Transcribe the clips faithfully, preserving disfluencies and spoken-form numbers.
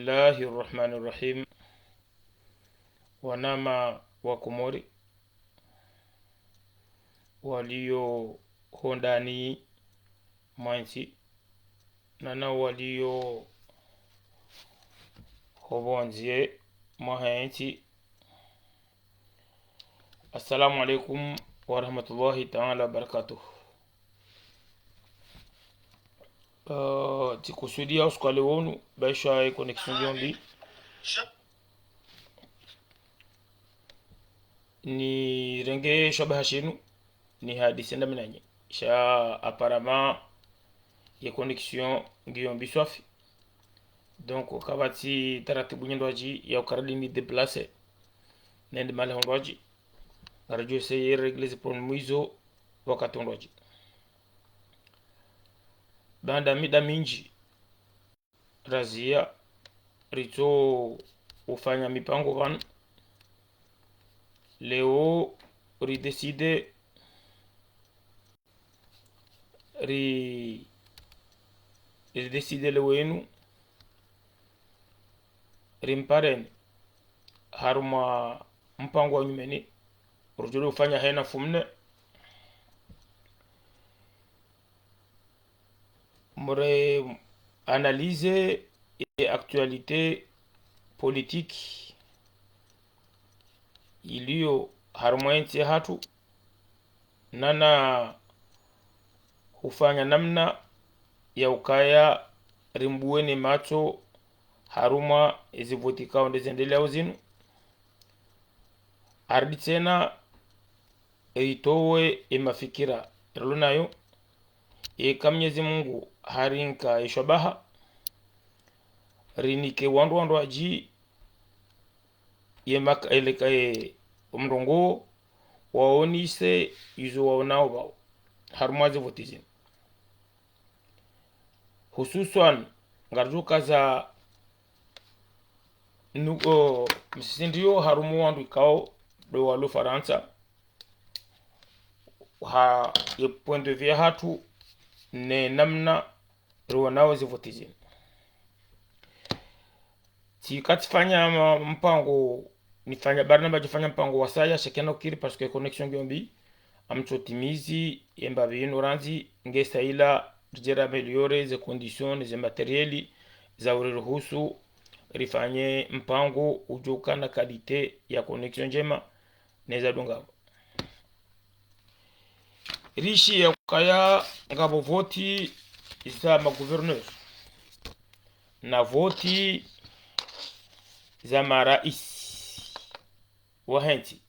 الله الرحمن الرحيم. Wananya wa Komori, walio hondani mwa ntsi, nana walio hopvondze mwa ntsi. Assalamu alaikum warahmatullahi taala wabarakatuh. Euh, tsikusudia usiku wa leo unu, baisha ye connexion ngiyo mbi, nirenge shabaha shinu, nihadisi ndami nanyi. Sha apparemment ye connexion ngiyo mbi swafi. Donc, kapvatsi taratibu nyindji ya ukaya ridjo ni déplacer nende mahala hondji. Ngaridjo essayer régler ze problème izo wakati wondji. Baanda mida mindji, razia ritso ufanya mipango pvanu. Leo ridécider, ri, ridécider leo inu, rimpareni harumwa mpango wa nyumeni, rudjo ufanya hayina mfumo nne. Mre analyser ye actualité politique iliyo harumwa yentsi yahatru, nana hufanya namna ya ukaya rimbuwe ne matso harumwa ezi voti ikao nde zendeleao zinu. Aridi tsena ritowe ye mafikira rilo nayo, eka Mnyezi Mungu harinka ye shabaha, rinike wandru wandru wadji ye maka, eleka ye omrongoo, waonese izo waonao pvao harumwa ze voti zinu. Hususwan, ngaridjo kaza nu, o, msisindrio harumwa wandru ikao ndo walo Farantsa, ha ye point de vue yahatru ne namna rionao ze voti zinu. Tsika tsifanya ma, mpango, nifanya barnamaj, tsifanya mpango wa saya, shakena ukiri, parce que connexion ngiyo mbi, amtsotimizi ye mbapvi inu randzi, nge saila ridjere améliorer ze conditions, ze matériel, za uriruhusu rifanye mpango udjo ukana qualité ya connexion ndjema, neza dungamo. Rishiya ukaya ngapvo voti za ma gouverneur, na voti za marais wahe ntsi.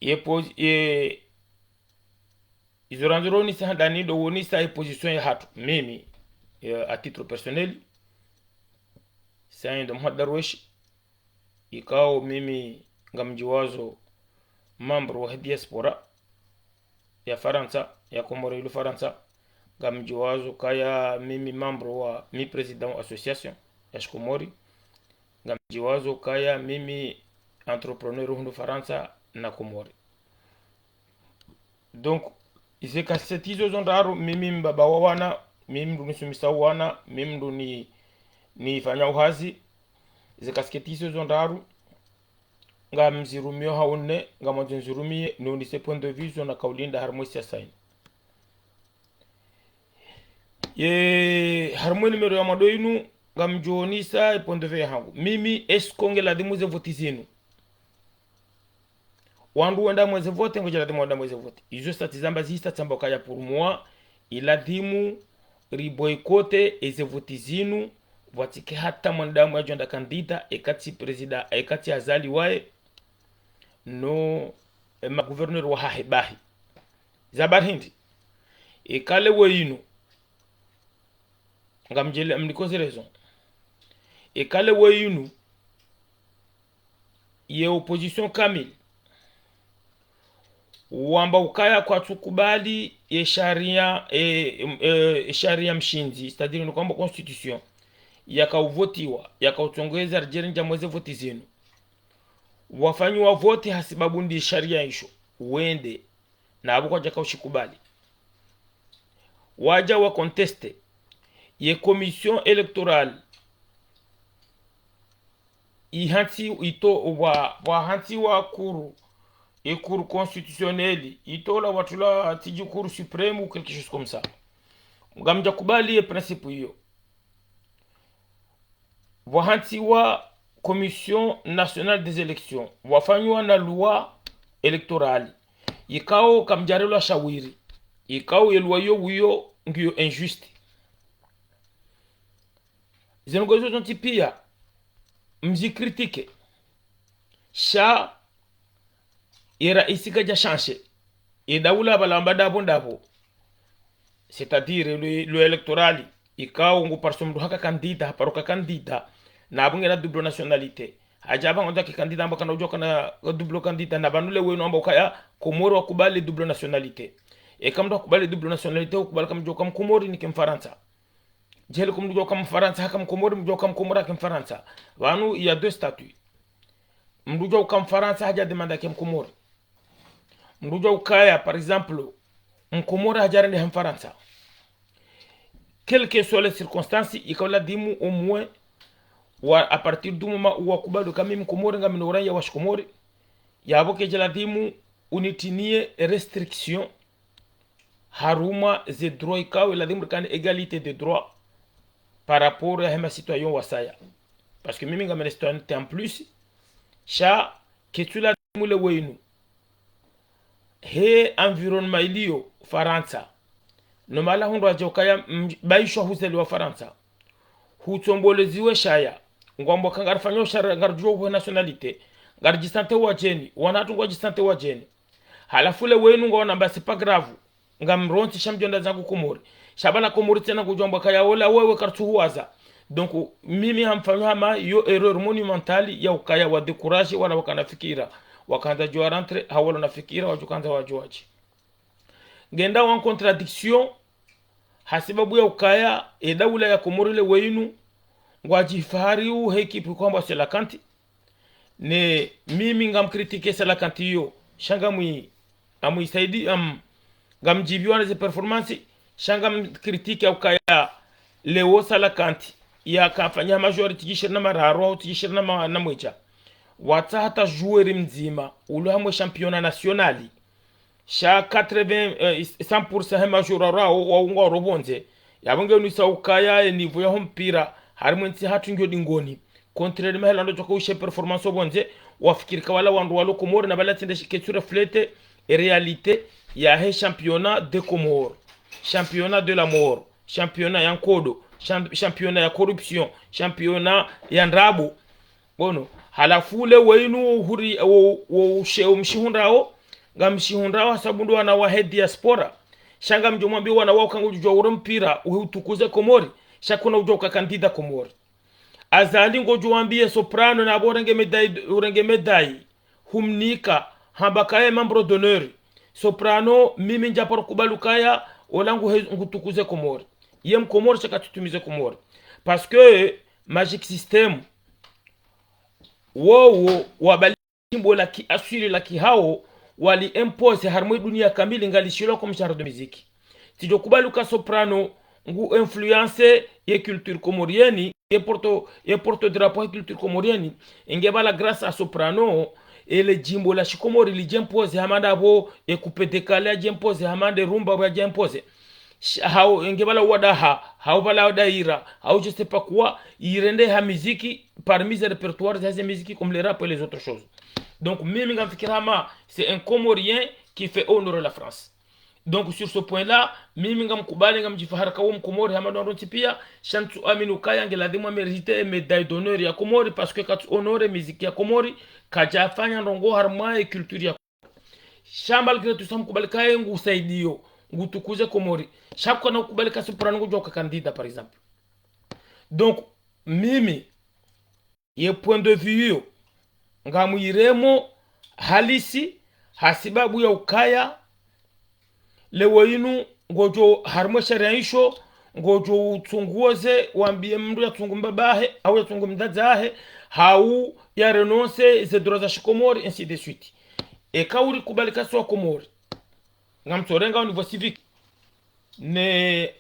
Ye posi, ye, izo randzo ronesa handani ndo wonesa ye position yahatru. Mimi, eh, à titre personnel, Said Mohamed Darwesh, ikao mimi ngamdjiwazo membre wa diaspora ya Farantsa, ya Komori ilo Farantsa, ngamdjiwazo ukaya mimi membre wa, mi président wa association ya Shikomori, ngamdjiwazo ukaya mimi entrepreneur hunu Farantsa na Komori. Donc, ize casquette izo zo ndraru, mimi mbaba wa wana, mimi mndru nisomesa wana, mimi mndru ni, nifanya uhazi, ize casquette izo zo ndraru, ngamzirumio ha unne, ngamwandzo nzirumie, nonese point de vue zo nakaulinda harumwa ye siasa inu. Ye, harumwa ye numéro ya mwando inu, ngamdjonesa ye point de vue yahangu. Mimi, est-ce que nge ladhimu ze voti zinu? Wandru wende mweze vote, ngudjo ladhimu wende mweze vote. Izo sa tsizamba zisa tsamba ukaya pour moi, iladhimu riboycotter eze voti zinu, pvatsike hata mwanadamu yadjo enda candidat, eka tsi président, eka tsi Azali waye, no, e ma gouverneur wahahe bahi. Za bari hindri. Eka leo inu, ngamdjele, mnikoze raison. Eka leo inu, ye opposition kamili wamba ukaya kwatsukubali ye sharia, e, e, sharia mshindzi, c'est-à-dire ni kwamba constitution, yakauvotiwa, yakautsongeza ridjere ndja mweze voti zinu. Wafanyiwa voti hasibabu ndi sharia isho, wende, na apvo kwadjaka ushikubali. Wadja wa conteste. ye commission électorale ihantsi ito wa, wahantsiwa kuru, e kuru constitutionnelle itola watula tiji kuru suprême ou quelque chose comme ça. Ngamdja kubali ye principe iyo. Wahantsiwa Commission Nationale des Élections, wafanywa na loi électorale, ikao kamdjarelwa shawiri, ikao ye loi iyo wiyo ngiyo injuste. Zinu ngizo zontsi pia mzikritike. Sha ye raisi kadja change. Ye daula pvala amba ndapvo ndapvo. C'est-à-dire le, le électoral, ikao ngu parso mndru haka candidat, haparoka candidat, na apvo ngena double nationalité. Hadja apvo ngondza ki candidat amba kana udjo kana double candidat, na pvanu le wenu amba ukaya Komori wakubali double nationalité. Eka mndru hakubali double nationalité, ukubali kamdjoka Mkomori nike Mfarantsa. Djeli ko mndru djoka Mfarantsa haka Mkomori, mndru djoka Mkomori haka Mfarantsa. Pvanu il y a deux statuts. Mndru djoka Mfarantsa hadja demanda ke Mkomori. Mndru djoka ya, par exemple, Mkomori hadja rende ha Mfarantsa. Quelles que soient les circonstances, ikao ladhimu au moins wa, à partir du moment où wakubali kami Mkomori ngami no uraya wa Shikomori, yapvo kedja ladhimu unitinie restriction harumwa ze droit ikao ladhimu rikane égalité de droit par rapport ya hema citoyen wasaya. Parce que mimi ngamina citoyenneté en plus, sha ketsu ladhimu le wenu. He environnement iliyo Farantsa. No mahala hundru hadja ukaya, mm, baishwa huzaliwa Farantsa. Hutsomboleziwe shaya. Ngwambo ka ngarifanyao shara, ngaridjo uwe nationalité. Ngaridjisante wadjeni, wana hatru ngwadjisante wadjeni. Halafu le wenu ngwaona amba c'est pas grave. Ngamrontsi sha mdjo enda zangu Komori. Sha pvala Komori tsena ngudjo amba kaya ola wewe karitsu huwaza. Donc, mimi ngamfanyo hama yo erreur monumentale ya ukaya wa décourager wala wakana fikira. Wakandza djo wa rentrer, hau wala na fikira, wadjo kandza wadjo wadji. Ngenda wa contradiction, hasibabu ya ukaya, e daula ya Komori le wenu, ngwadjifahari u he équipe kwamba Cœlacanthes. Ne mimi ngamkritike Cœlacanthes iyo, sha ngamwi, amwi saidi, am, ngamdjiviwa na ze performance, sha ngamkritike ukaya leo Cœlacanthes, ya kafanya majorité tsi djishirini na mararu, au tsi djishirini na ma-, na mwedja. Watsaha hata joueur mdzima, ulo hamwe championnat national. Sha quatre-vingts, eh, cent pour cent he majorité wa, wa ungwa ro pvondze. Yapvo nge unisa ukaya e niveau ya ho mpira, harimwa entsi hatru ngiyo dingoni. Contrairement hela ndo djoka ushe performance o pvondze, wafikiri ka wala wandru walo Komori na pvala tsi nde shi ketsu refléter e réalité ya he championnat de Comores. Championnat de la mort. Championnat ya nkodo. Champ-, championnat ya corruption. Championnat ya ndrabo. Bono, halafu le wenu huri, wo, wo, ushe, umshihundrao, ngamshihundrao hasabu ndo wana wa he diaspora. Sha ngamdjo mwambia wana wao ka ngudjo ure mpira, uhe utukuze Komori, sha kuna udjo ka candidat Komori. Azali ngodjo wambie Soprano na pvo urenge médaille, urenge médaille, humnika, hamba kaye membre d'honneur. Soprano, mimi ndjaparo kubali ukaya, ola nguhe, ngutukuze Komori. Ye Mkomori sha katsutumize Komori. Parce que Magic System, wowo wabali djimbo la kiaswili la kihao wali imposer harimwa dunia kamili ngalishilwa comme genre de musique. Tsidjo kubali uka Soprano ngu influencer ye culture comorienne, ye porte, ye porte-drapeau ye culture comorienne, inge pvala grâce à Soprano, ele djimbo la shikomori lidje imposer hama ndapvo, e coupé-décalé yadje imposer hama nde rumba yadje imposer. Sh-, hau, inge pvala wadaha, hau pvala wadaira, hau je sais pas quoi, irende ha miziki, parmi ze répertoires za ze miziki comme le rap et les autres choses. Donc, mimi ngamfikiri hama, c'est un Comorien qui fait honorer la France. Donc, sur ce point-là, mimi ngamkubali, ngamdjifahari ka wo Mkomori hama ndo wandru wontsi pia, sha ntsu amini ukaya nge ladhimu amériter médaille d'honneur ya Komori, parce que katsu honorer miziki ya Komori, kadjafanya ndrongoo harimwa ye culture ya Sha malgré tout ça, mkubali kaye ngusaidio, ngutukuze Komori. Sha kukana ukubali ka Soprano ngudjo ka candidat, par exemple. Donc, mimi, ye point de vue iyo, ngamwiremo halisi, hasibabu ya ukaya, leo inu, ngodjo harimwa sharia isho, ngodjo utsunguoze, wambie mndru yatsungu mbabahe, au yatsungu mdzadzahe, hau ya renoncer ze droits za shikomori, ainsi de suite. Eka uri kubali ka si wa Komori, ngamtsorenga au niveau civique. Ne,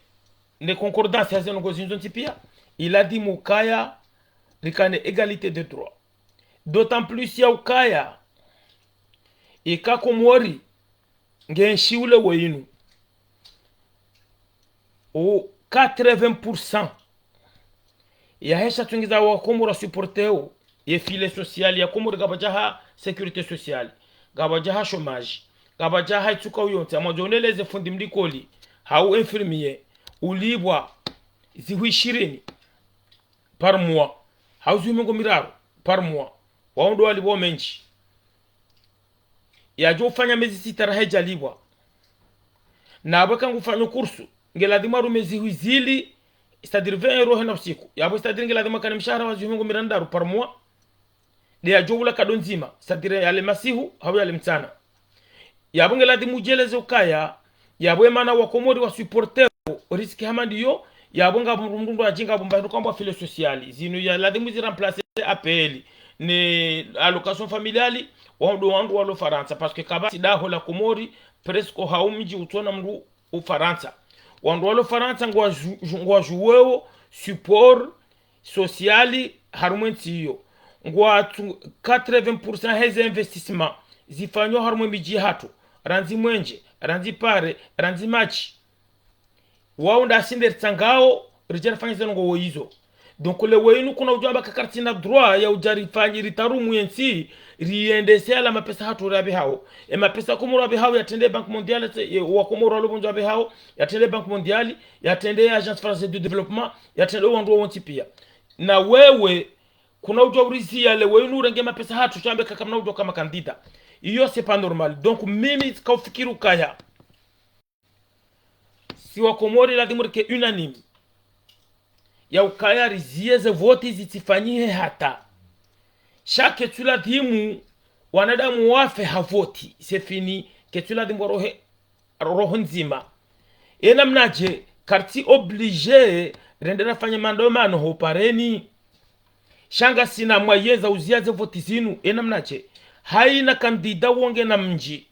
ne concordance ya zinu ngozinzo ntsi pia, iladhimu ukaya rikane égalité de droit. D'autant plus ya ukaya, ika Komori, ngenshi ule weyinu. O quatre-vingts pour cent ya hesha tsungiza wa Komori wa supporteo ye filet social ya Komori, ngapvadjaha sécurité sociale, ngapvadjaha chômage, ngapvadjaha itsuka uyontsi. Amwajo uneleze fundi mlikoli, hau infirmier, ulipvwa zihwi ishirini par mois, hau zihwi mengo miraru par mois, wao ndo walipvwa menji. Yajo ufanya mezi sita raha yajalipvwa. Na apvo eka ngufanyo kursu, ngeladhimu arume zihwi zili, c'est-à-dire vingt euros hena usiku. Yapvo c'est-à-dire ngeladhimu akane mshahara wa zihwi mengo mirandaru par mois. De yajo ula kado ndzima, c'est-à-dire yale masihu, hau yale mtsana. Yapvo ngeladhimu ujeleze ukaya, yapvo emana wa Komori wa supporteo risque hama ndiyo, yapvo ngapvo mdru mdru ajinga apvo mba ndo kambwa filet social. Zinu yaladhimu zi remplacer A P L ne allocation familiale, wandru wandru walo Farantsa, parce que kapvatsi daho la Komori, presque hau mdji utsona mdru Ufarantsa. Wandru walo Farantsa ngwa ju-, ju-, ngwa joueo support social harumwa entsi iyo. Ngwa tsu-, quatre-vingts pour cent heze investissement zifanywa harumwa emidji hatru, randzi mwenje, randzi pare, randzi madji. Wao nda sinde ritsangao, ridja rifanye zinu ngo woyizo. Donc, le weyinu kuna ujo amba ka kartsina droit ya uja rifanye ritarumu yentsi, riendese yala mapesa hatru rapvehao. E mapesa Komoro rapvehao, yatrende Banque Mondiale, tse, ye, wa Komoro walo pvondze rapvehao, yatrende Banque Mondiale, yatrende Agence Française de Développement, yatrende wandru wontsi pia. Na wewe, kuna ujo uriziya le weyinu urenge mapesa hatru, shambe ka kamna ujo kama candidat. Iyo, c'est pas normal. Donc, mimi kaufikiri ukaya si wa Komori ladhimu rike unanime ya ukaya riziye ze voti zitsifanyihe hata. Sha ketsu ladhimu wanadamu wafe ha voti, c'est fini, ketsu ladhimu warohe, roho ndzima. Ena mnaje, kartsi obligé rende rafanye mandamano ho pareni. Sha ngasina moyens za uziya ze voti zinu, ena mnaje. Haina candidat wonge na mdji.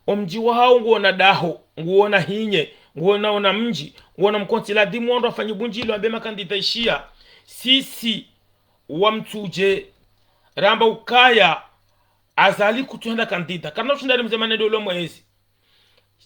Omdji wahao nguona daho, nguona hinye, nguona ona mdji, nguona mkontsi, ladhimu wandru wafanye bundjilo wambe ma candidat ishiya. Sisi wa Mtsudje, ramba ukaya Azali kutsuhenda candidat. Karina ushinda rimze manende ulo mwezi.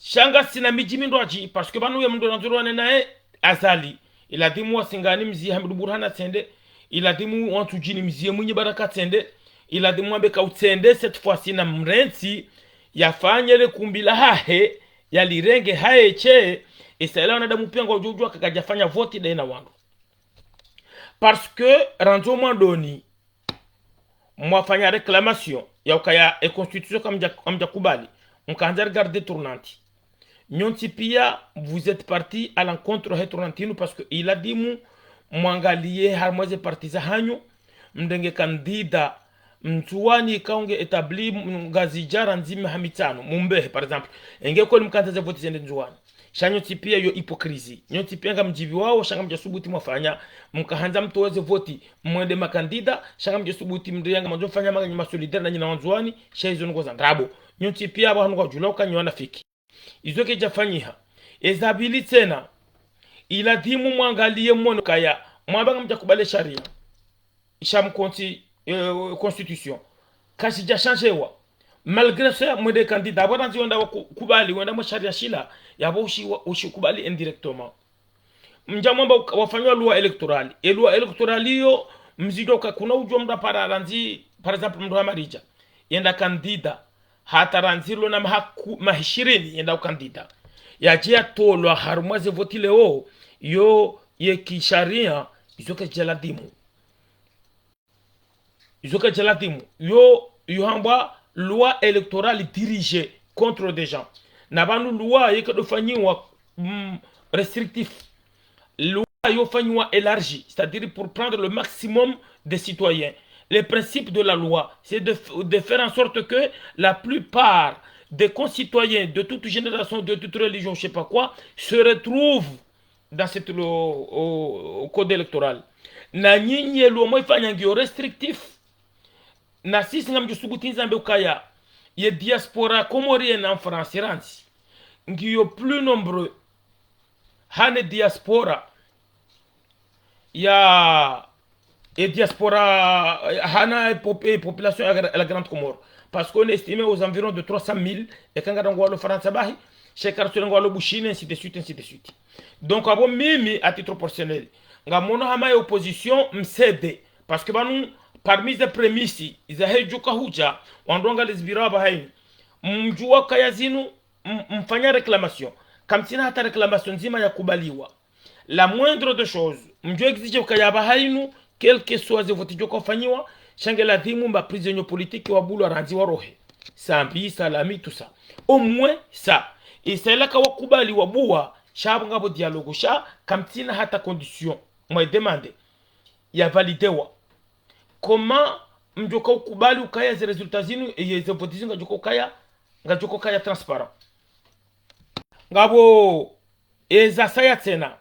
Sha ngasina midji mindrwadji, parce que pvanu ye mndru randzuru wane naye Azali. Iladhimu wa Singani mziye Hamidu Burhana tsende. Iladhimu wa Ntsudjini mziye Mwinyi Baraka tsende. Iladhimu wambe ka utsende, cette fois-ci na mrentsi, yafanye le kumbi lahahe, yalirenge haeshe, esa ila wanadamu pia ngwa ujo ujua ka kadjafanya voti daye na wandru. Parce que randzo mwandoni, mwafanya réclamation ya ukaya e constitution kamdja, kamdja kubali, mkahandza regarder tournante. Nyontsi pia, vous êtes partis à l'encontre he tournante inu, parce que iladhimu mwangaliye harumwa ze parti zahanyu, mrenge candidat Mndzuwani kaunge établi, Ngazidja randzi miha mitsanu, mumbehe, par exemple. Enge kweli mkahandza ze voti zende Ndzuwani. Sha nyontsi pia iyo hypocrisie. Nyontsi pia ngamdjipviwao, sha ngamdja subuti mwafanya. Mkahandza mtowe ze voti, mwende ma candidat, sha ngamdja subuti mndru yanga mwandzo mfanya manga nyi ma solidaire na nyi na Wandzuwani, sha izo ndrongo za ndrabo. Nyontsi pia apvo hanu ngwadjulao ka nyi wanafiki. Izo kedjafanyiha. Eza pvili tsena, iladhimu mwangaliye mwone kaya, mwamba ngamdja kubali sharia sha mkontsi, eh, constitution kashidja shanjewa. Malgré ça, mwende candidat, apvo randzi wenda wa ku-, kubali, wenda mwe sharia shila, yapvo ushi wa-, ushi kubali indirectement. Mdja mwamba uka-, wafanywa loi électorale. E loi électorale iyo, mzidjo ka kuna udjo mndru apara randzi, par exemple, mndru hama Ridja, yenda candidat, hata randzi lo na maha ku-, maha ishirini yenda u candidat. Yadje yatolwa harumwa ze voti leo, yo ye kisharia, izo kedja ladhimu. Izo kedja ladhimu. Yo, yo hambwa loi électorale dirigée contre des gens. Na pvanu loi yeke dofanyiwa, mm, restrictif. Loi yo fanyiwa élargie, c'est-à-dire pour prendre le maximum des citoyens. Le principe de la loi, c'est de f-, de faire en sorte que la plupart des concitoyens de toute génération, de toute religion, je sais pas quoi, se retrouvent dans cette loi, au, au code électoral. Na nyinyi loi mwaifanya ngiyo restrictif. Na sisi ngamdjo subuti nizambe ukaya ye diaspora comorienne en France randzi ngiyo plus nombreux hane diaspora ya, e diaspora, eh, hana e pop-, e population ya gra-, la Grande Comore. Parce qu'on estime aux environs de trois cent mille, eka ngara ngwalo Farantsa bahi, sha eka ratsole ngwalo Bushini, ainsi de suite, ainsi de suite. Donc, apvo mimi, à titre personnel, ngamono hama ye opposition mcédé. Parce que pvanu, parmi ze prémices, za hedjuka hudja, wandru wangalizi bira apvaha inu. Mdjuwa kaya zinu, m-, mfanya réclamation. Kamtsina hata réclamation ndzima yakubaliwa. La moindre de chose, mdjo exige ukaya apvaha inu, quel que soit ze vote djo ufanyiwa, sha nge ladhimu mba prisonniers politiques wabulwa randzi warohe. Sambi, Salami, tout ça. Au moins ça. Isa ila kawakubali wabuwa, sha apvo ngapvo dialogue, sha kamtsina hata condition mwa demande ya validewa. Comment mdjo ukubali ukaya ze résultats zinu, ye ze vote zinu ngadjo ukaya, ngadjo ukaya transparent. Ngapvo eza saya tsena.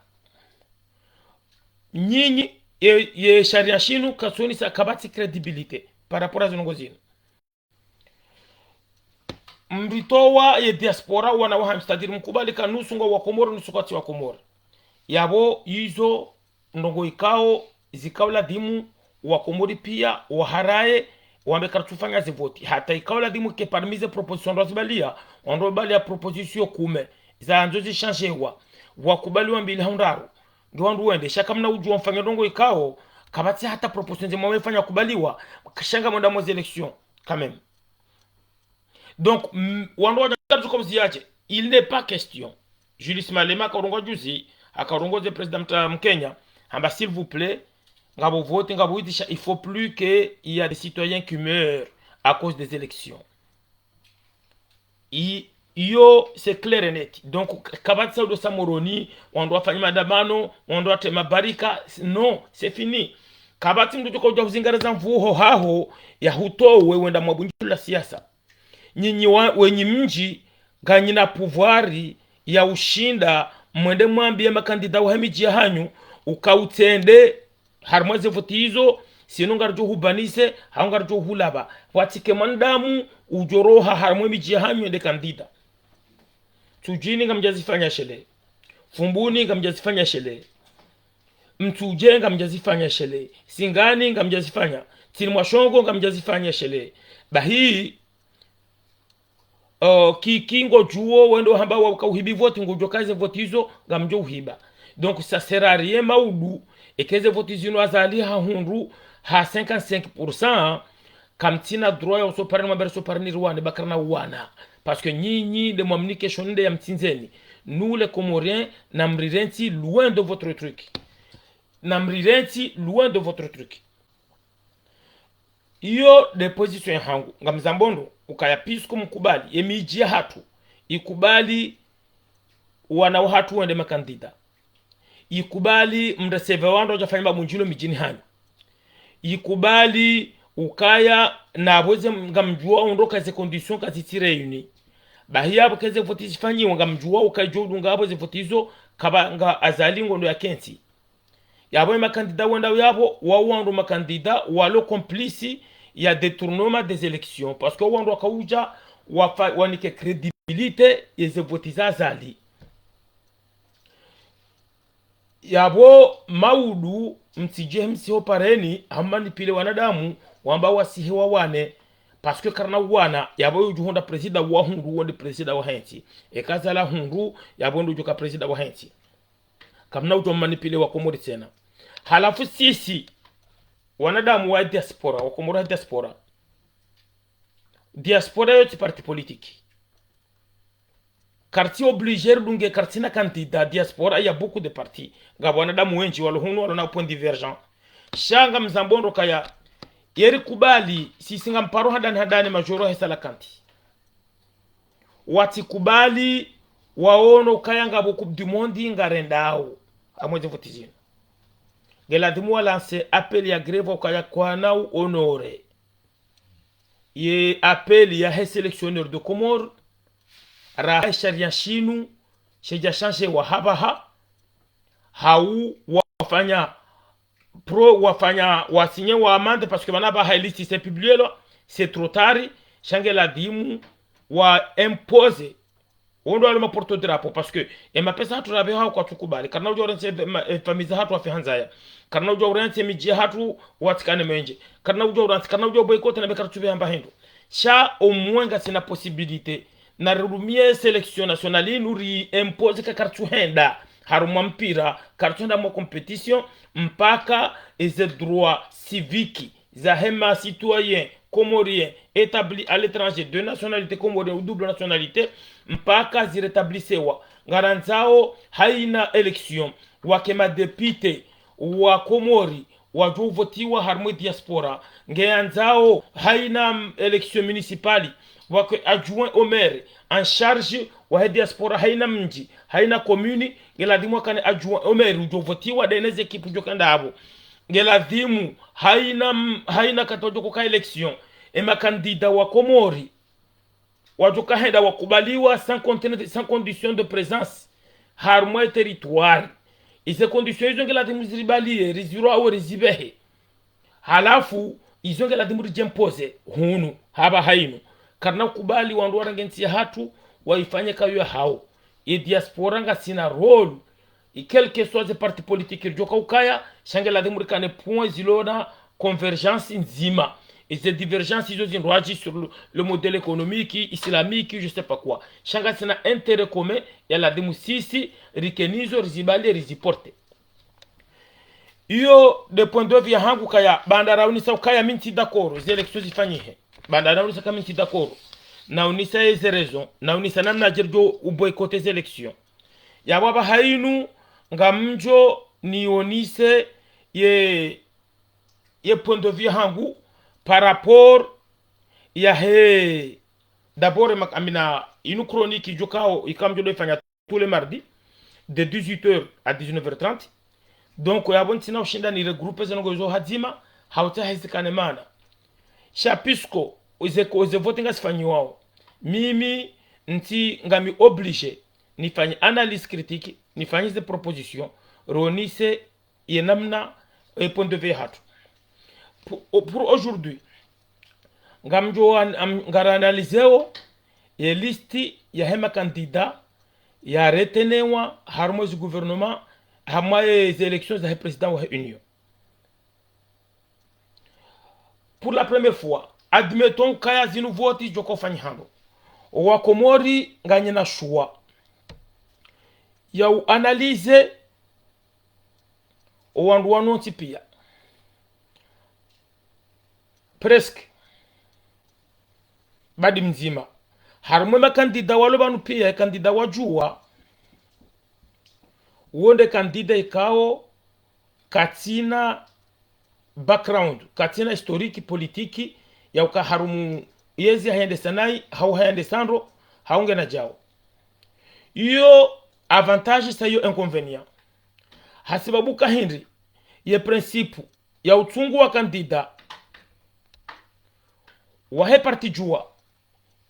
Nyinyi, ye, ye sharia shinu katsonisa, kapvatsi crédibilité par rapport à zinu ndrongoo zinu. Mritowa ye diaspora wana wahanyu, c'est-à-dire mkubali ka nusu ngwao wa Komori, nusu kwatsi wa Komori. Yapvo izo ndrongoo ikao zikao ladhimu wa Komori pia waharaye, wambe karitsufanya ze vote. Hata ikao ladhimu ke parmi ze proposition ndo zibalia, wandro balia proposition kume, zandzo zishanjewa, wakubaliwa mbili hau ndraru, nge wandru wende. Sha kamna udjuwa mfanya ndrongoo ikao, kapvatsi hata proposition ndzima wefanya kubaliwa, sha ngamwenda mwa ze élection quand même. Donc, mm, wandru wadja karuka uziyaje, il n'est pas question. Julius Malema akarongoa juzi, akarongoa ze président mta-, Mkenya, hamba, s'il vous plaît, ngapvo vote, ngapvo itisha, il faut plus que il y a des citoyens qui meurent à cause des élections. I-, iyo, c'est clair et net. Donc, k-, kapvatsi sa udo sa Moroni, wandru wafanya maandamano, wandru watrema barika, non, c'est fini. Kapvatsi mndru udjo ka udja huzingara za mvuho haho, ya hutowe wenda mwa bundju la siasa. Nyinyi wa-, wenyi mdji, nganyina pouvoir ya ushinda, mwende mwambiye makandida wahe midji yahanyu, uka utsende harumwa ze vote izo, sinon ngaridjo hubanise, hau ngaridjo hulapva. Pvwatsike mwanadamu udjo roha harumwa midji yahanyu yende kandida. Ntsudjini ngamdjazifanya shele. Fumbuni ngamdjazifanya shele. Mtsudje ngamdjazifanya shele. Singani ngamdjazifanya. Ntsini mwa shongo ngamdjazifanya shele. Bahi, euh, ki, ki ngodjuwo wendo hamba wa uka uhibi vote, ngodjo ka ze vote izo ngamdjo uhiba. Donc, ça sert à rien maudu, eka ze vote zinu Azali hahundru ha cinquante-cinq pour cent, kamtsina droit ya usoparani, mwambere soparani riwane, ba karina uwana. Parce que nyinyi, nde mwamnike sho nde ya mtsindzeni. Nous, les Comoriens, namrirentsi loin de votre truc. Namrirentsi loin de votre truc. Iyo nde position yahangu. Ngamzambo ndro, ukaya puisque mkubali, ye midji yahatru, ikubali wana wahatru wende makandida. Ikubali mrecevoir wandru wadja fanya mabundjilo midjini hanyu. Ikubali ukaya napvo ze ngamdjuwa undro ka ze conditions kazitsi réunies. Bahi yapvo ke ze vote zifanyiwa ngamdjuwa uka idjo udunga apvo ze vote izo kapva nga Azali ngondo ya kentsi. Yapvo ye makandida wenda yapvo, wao wandru makandida walo complice ya détournement des élections. Parce que wandru waka udja wafa-, wanike crédibilité ye ze vote za Azali. Yapvo maudu mtsidje msihopareni, hamanipule wanadamu, wamba wasihe wawane. Parce que karina uwana, yapvo yudjo hundra président wahundru wende président wahe ntsi. Eka Azali hahundru, yapvo ndo udjo ka président wahe ntsi. Kamna udjo manipule wa Komori tsena. Halafu sisi, wanadamu wa diaspora, wa Komori wa diaspora. Diaspora yo tsi parti politique. Karitsi obligé ridunge karitsina candidat diaspora, il y a beaucoup de partis. Ngapvo wanadamu wendji walo hunu walo na point divergent. Sha ngamzambo ndro kaya, yeri kubali, sisi ngamparo handani handani majoro hesa la kanti. Watsikubali, waono ukaya ngapvo Coupe du Monde ngarendao. Amwe ze vote zinu. Nge ladhimu wa lancer appel ya grève ukaya kwana u honorer ye appel yahe sélectionneur de Comores, raha sharia shinu shedja changer wa hapvaha, hau wafanya pro-, wafanya, wasigner wa amende, parce que pvanu pvaha liste c'est publié là, c'est trop tard, sha nge ladhimu wa imposer Wo ndo wale ma porte-drapeau, parce que e mapesa hatru rapvehao kwatsukubali. Karina udja urantsi e ma-, e famille zahatru wafe ha ndzaya. Karina udja urantsi e midji yahatru watsikane mwenje. Karina udja urantsi, karina udja uboycotter na be karitsupve hamba hindru. Sha omwenga sina possibilité. Na rirumie sélection nationale inu ri imposer ka karitsuhenda harumwa mpira, karitsuhenda mwa compétition, mpaka eze droit civique zahe ma citoyen comorien établi à l'étranger de nationalité comorienne ou double nationalité, mpaka zirétablissewa. Ngarandzao haina élection, wake ma député wa Komori wadjo votiwa harumwa e diaspora. Ngeyandzao haina, mm, élection municipale, wake adjoint au maire en charge wahe diaspora, haina mdji, haina commune, ngeladhimu wakane adjoint au maire udjo votiwa de neze équipe djo kenda apvo. Ngeladhimu haina, mm, haina kati wadjo koka élection, e ma candidat wa Komori wadjo kahenda wakubaliwa sans condition, sans condition de présence harumwa e territoire. Ize condition izo ngeladhimu ziribalie, rizirwawe, rizipvehe. Halafu izo ngeladhimu ridjimposer hunu, hapvaha inu. Karina kubali wandru warenge ntsi yahatru waifanye kayo yahao. E diaspora ngasina rôle, e quel que soit ze parti politique ridjo kaukaya, sha ngeladhimu rikane point zilo na convergence ndzima. Eze divergence izo zindrwadji sur le, le modèle économique, islamique, je sais pas quoi. Sha ngasina intérêt commun, yaladhimu sisi rike nazo, rizibalie, riziporter. Iyo de point de vue yahangu kaya, baanda raonesa ukaya mi ntsi d'accord ze élection zifanyihe. Baanda raonesa ka mi ntsi d'accord. Naonesa eze raison, naonesa namna dje ridjo uboycotter ze élection. Yapvo apvaha inu ngamdjo nionese ye, ye point de vue yahangu par rapport yahe, d'abord, e mak-, amina, inu chronique idjo kao, ikamdjo do ifanya tous les mardis, de dix-huit heures à dix-neuf heures trente. Donc, yapvo ntsina ushinda ni regrouper ze ndrongoo izo hadzima, hautsaha zikane maana. Sha puisque, eze ko-, eze vote ngazifanyiwao. Mimi, ntsi ngami obligé, nifanye analyse critique, nifanye ze proposition, ronese, ye namna, e point de vue yahatru. Pour, pour aujourd'hui, ngamdjo an-, am-, ngara analyseo ye liste yahe ma candidat ya retenewa harumwa ezi gouvernement, harumwa ezi élection zahe président wahe Union. Pour la première fois, admettons kaya zinu vote zidjo kofanyihano. Owa Komori nganyina choix ya u analyser owandru wanu wontsi pia. Presque. Badi mdzima. Harumwa e ma candidat walo pvanu pia, e candidat wa Juwa, wo nde candidat ikao katsina background, katsina historique politique ya uka harumwa yezi hayendesa nayi, hau hayendesa ndro, hau ngena djao. Iyo avantage, sa iyo inconvénient. Hasibabu ka hindri, ye principe ya utsungu wa candidat wahe parti Juwa,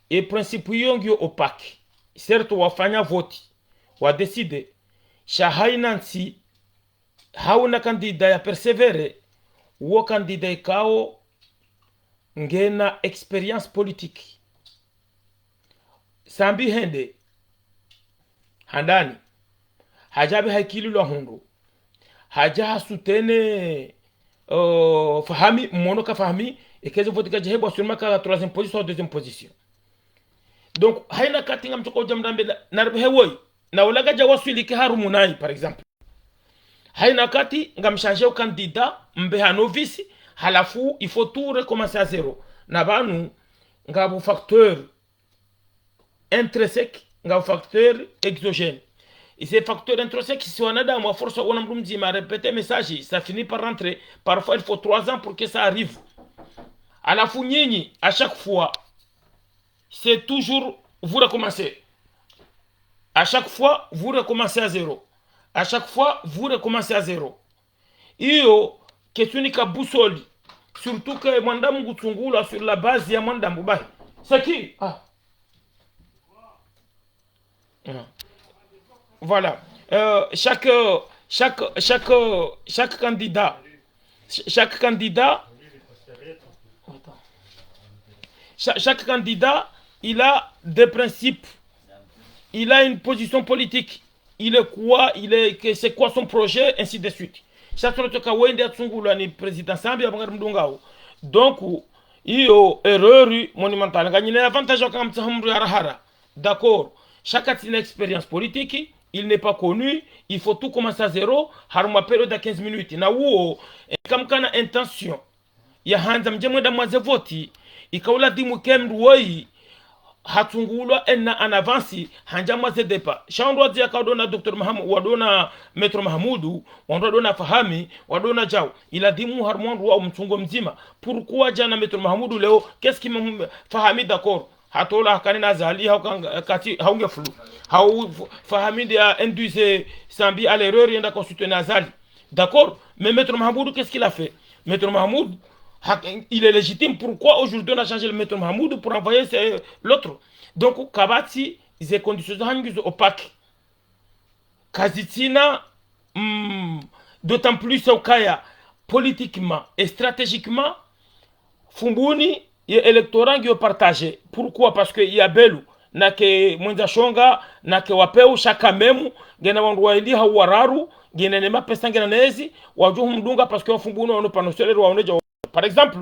ye principe iyo ngiyo opaque. Certes, wafanya vote, wa décider, sha hayina ntsi, hawuna candidat ya persévérer, wo candidat ikao ngena expérience politique. Sambi hende handani, hadja pvi haikililwa hundru, hadja hasoutenir, euh, Fahami, mmono ka Fahami, eka eze vote kadja hebwa, sûrement ka troisième position, deuxième position. Donc, hayina wakati ngamdjo ka udja mrambe na, na ripvehe woyi, na ula kadja waswili ke harumwa nayi, par exemple. Hayina wakati ngamchanger o candidat, mpveha novice, halafu il faut tout recommencer à zéro. Na pvanu, ngapvo facteur intrinsèque, ngapvo facteur exogène. Eze facteur intrinsèque, si wanadamu, à force wona mndru mdzima répéter message, ça finit par rentrer. Parfois, il faut trois ans pour que ça arrive. Halafu nyinyi, à chaque fois, c'est toujours vous recommencez. À chaque fois, vous recommencez à zéro. À chaque fois, vous recommencez à zéro. Iyo, ketsunika boussole. Surtout que mwanadamu ngutsungulwa sur la base ya mwanadamu bahi. C'est qui ? Ah. Ah. Voilà. Euh, chaque, chaque, chaque, chaque candidat, ch-, chaque candidat, attends. Cha-, chaque candidat, il a des principes. Il a une position politique. Il est quoi, il est, que, c'est quoi son projet, ainsi de suite. Sha tsono tsoka wende atsungulwa ni président Sambi, apvo ngari mdungao. Donc, iyo erreur monumentale. Nganyina avantage wakati mtsaha mdru ya rahara. D'accord. Sha katsina expérience politique, il n'est pas connu, il faut tout commencer à zéro, harumwa période ya quinze minutes. Na uwo, eka mkana intention ya handza mdje mwenda mwaze voti, ika uladhimu ke mdru woyi hatsungulwa ena en avance, handja mwaze départ. Sha wandru wadzi yaka wadona Docteur Maham-, wadona Maître Mahamudu, wandru wadona Fahami, wadona Djau. Iladhimu harumwa wandru wa mtsungo mdzima. Pourquoi djana Maître Mahamudu leo, qu'est-ce qui me-, Fahami d'accord. Hatola hakane na Azali, hau kanga-, kati, hau nge flou. Hau F-, Fahami nde a induire Sambi à l'erreur, yenda consulter na Azali. D'accord ? Mais Maître Mahamoudou, qu'est-ce qu'il a fait ? Maître Mahamoudou, ha-, il est légitime. Pourquoi aujourd'hui on a changé le Maître Mahamoudou pour envoyer ce-, l'autre ? Donc, kapvatsi, ze conditions za hanyu ngizo opaques. Kazitsina, hmm, d'autant plus ukaya, politiquement et stratégiquement, Fumbuni, ye électorat ngiyo partagé. Pourquoi ? Parce que ya Belu, nake Mwendza Shonga, nake Wapeu, sha quand même, ngena wandru waili hau wararu, ngena ne mapesa, ngena nezi, wadjo humdunga parce que wa Fumbuni wano pano selero waone dja. Par exemple,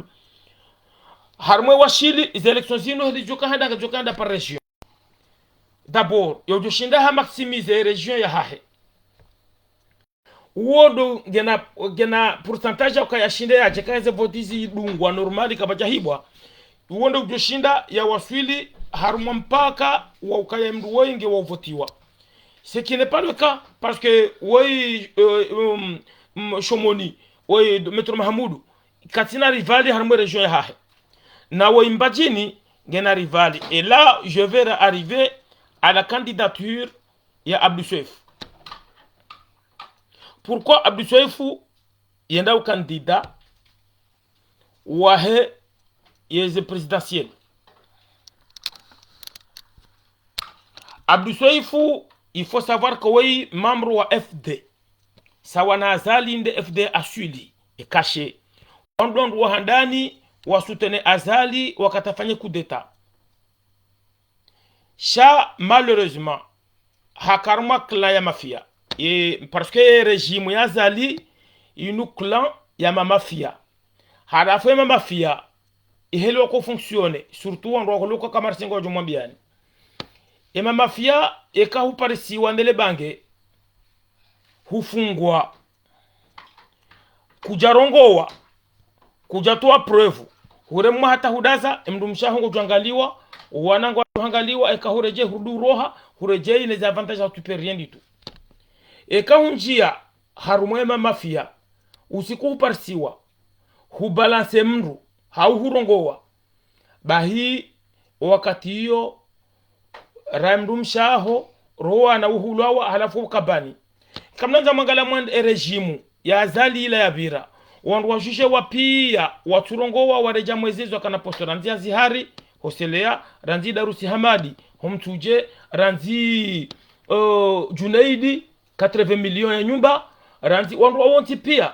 harumwa Washili, ize élections zinu heli djoka handa, djoka handa par région. D'abord, yo djoshinda ha maximiser région yahahe. Uwo ndo ngena, ngena pourcentage ya ukaya shinde yadje, kaya ze voti zidungwa normal, kapvadja hibwa. Uwo ndo udjoshinda ya waswili harumwa mpaka wa ukaya mndru woyi nge wa uvotiwa. Ce qui n'est pas le cas, parce que woyi, euh, um, um, Shomoni, woyi Maître Mahamoudou, katsina rival harumwa région yahahe. Na woyi Mbadjini, ngena rival. Et là, je vais arriver à la candidature ya Abdou Soefou. Pourquoi Abdou Soefou yenda u candidat wahe yeze présidentielles ? Abdou Soefou, il faut savoir que woyi membre wa F D. Sawa na Azali nde F D aswili, e caché. Wandru wandru wa handani wa soutenir Azali wakati afanye coup d'État. Sha, malheureusement, haka harumwa clan ya mafia. E, parce que régime ya Azali, inu clan ya ma mafia. Halafu e ma mafia, iheli wako fonctionner, surtout wandru wako luka kama risingo wadjo mwambiani. E ma mafia, eka huparisiwa ndele bange, hufungwa, kudja rongowa, kudja towa preuve, huremwa hata hudaza, emndru mshe waho ngudjo angaliwa, wana ngwadjo angaliwa, eka huredjei hurudi uroha, huredjei neze avantages, hatupe rien du tout. Eka hundjia harumwa e ma mafia, usiku huparisiwa, hubalancer mndru, hau hurongowa, bahi, wakati iyo, ra mndru mshe waho, ro wana uhulwawa, halafu ukabani. Kamnandza mwangalia mwa e régime ya Azali ila yapvira. Wandru wa jugewa pia, watsurongowa, waredjea mwezi zo wakana poste, randzi Azihari, ho Selea, randzi Darusi Hamadi, ho Mtsudje, randzi, euh, Junaidi, quatre-vingts millions ya nyumba, randzi wandru wawontsi pia,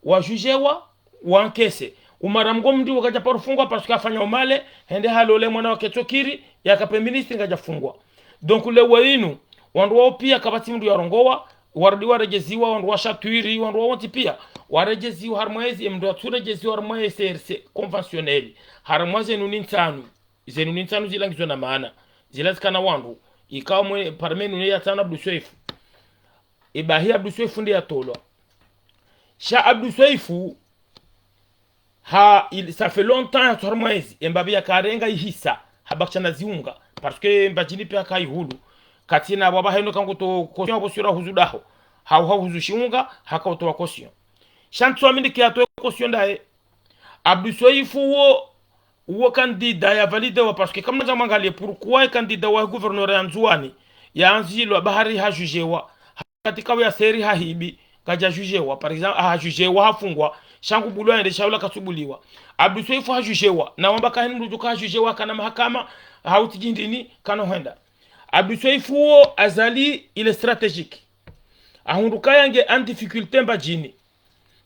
wa jugewa, wa encaissé. Umara Mgomdi wakadja paro fungwa parce que hafanya umale, hende halole mwana wake Tsokiri, yaka pe ministre, ngadja fungwa. Donc, leo inu, wandru wawo pia kapvatsi mndru yarongowa, warudi waredjeziwa, wandru wa Shatwiri, wandru wawontsi pia, waredjeziwa harumwa ezi, emndru yatsuredjeziwa harumwa e C R C conventionnel, harumwa zenu ni ntsanu, zenu ni ntsanu zila ngizo na maana, zila zikana wandru, ikao mwe, parmi enu ne ya ntsanu Abdou Soefou. Ibahi Abdou Soefou nde yatolwa. Sha Abdou Soefou, ha, il, ça fait longtemps yatsu harumwa ezi, embapvi yakarenga ihisa, habakisha na ziunga, parce que Mbadjini pia haka ihulu, katsina bwaba heno kangu to caution, abo sura huzu daho, hau ha huzu shiunga, haka utowa caution. Sha ntsu amini ke yatowe caution ndaye. Abdou Soefou wo, uwo candidat ya validewa, parce que kamnandza mwangalie, pourquoi e candidat wa gouverneur ya Ndzuwani, ya anzilwa bahari ha jugewa, katika uya seri hahibi, kadja jugewa, par exemple, ha jugewa hafungwa, sha ngu bulwa yende sha ula katsubuliwa. Abdou Soefou ha jugewa, na wamba kahini mndru djuka ha jugewa, kana mahakama, hau tsi djindrini, kano hwenda. Abdou Soefou wo Azali, il est stratégique. Ahundru kaya nge en difficulté Mbadjini.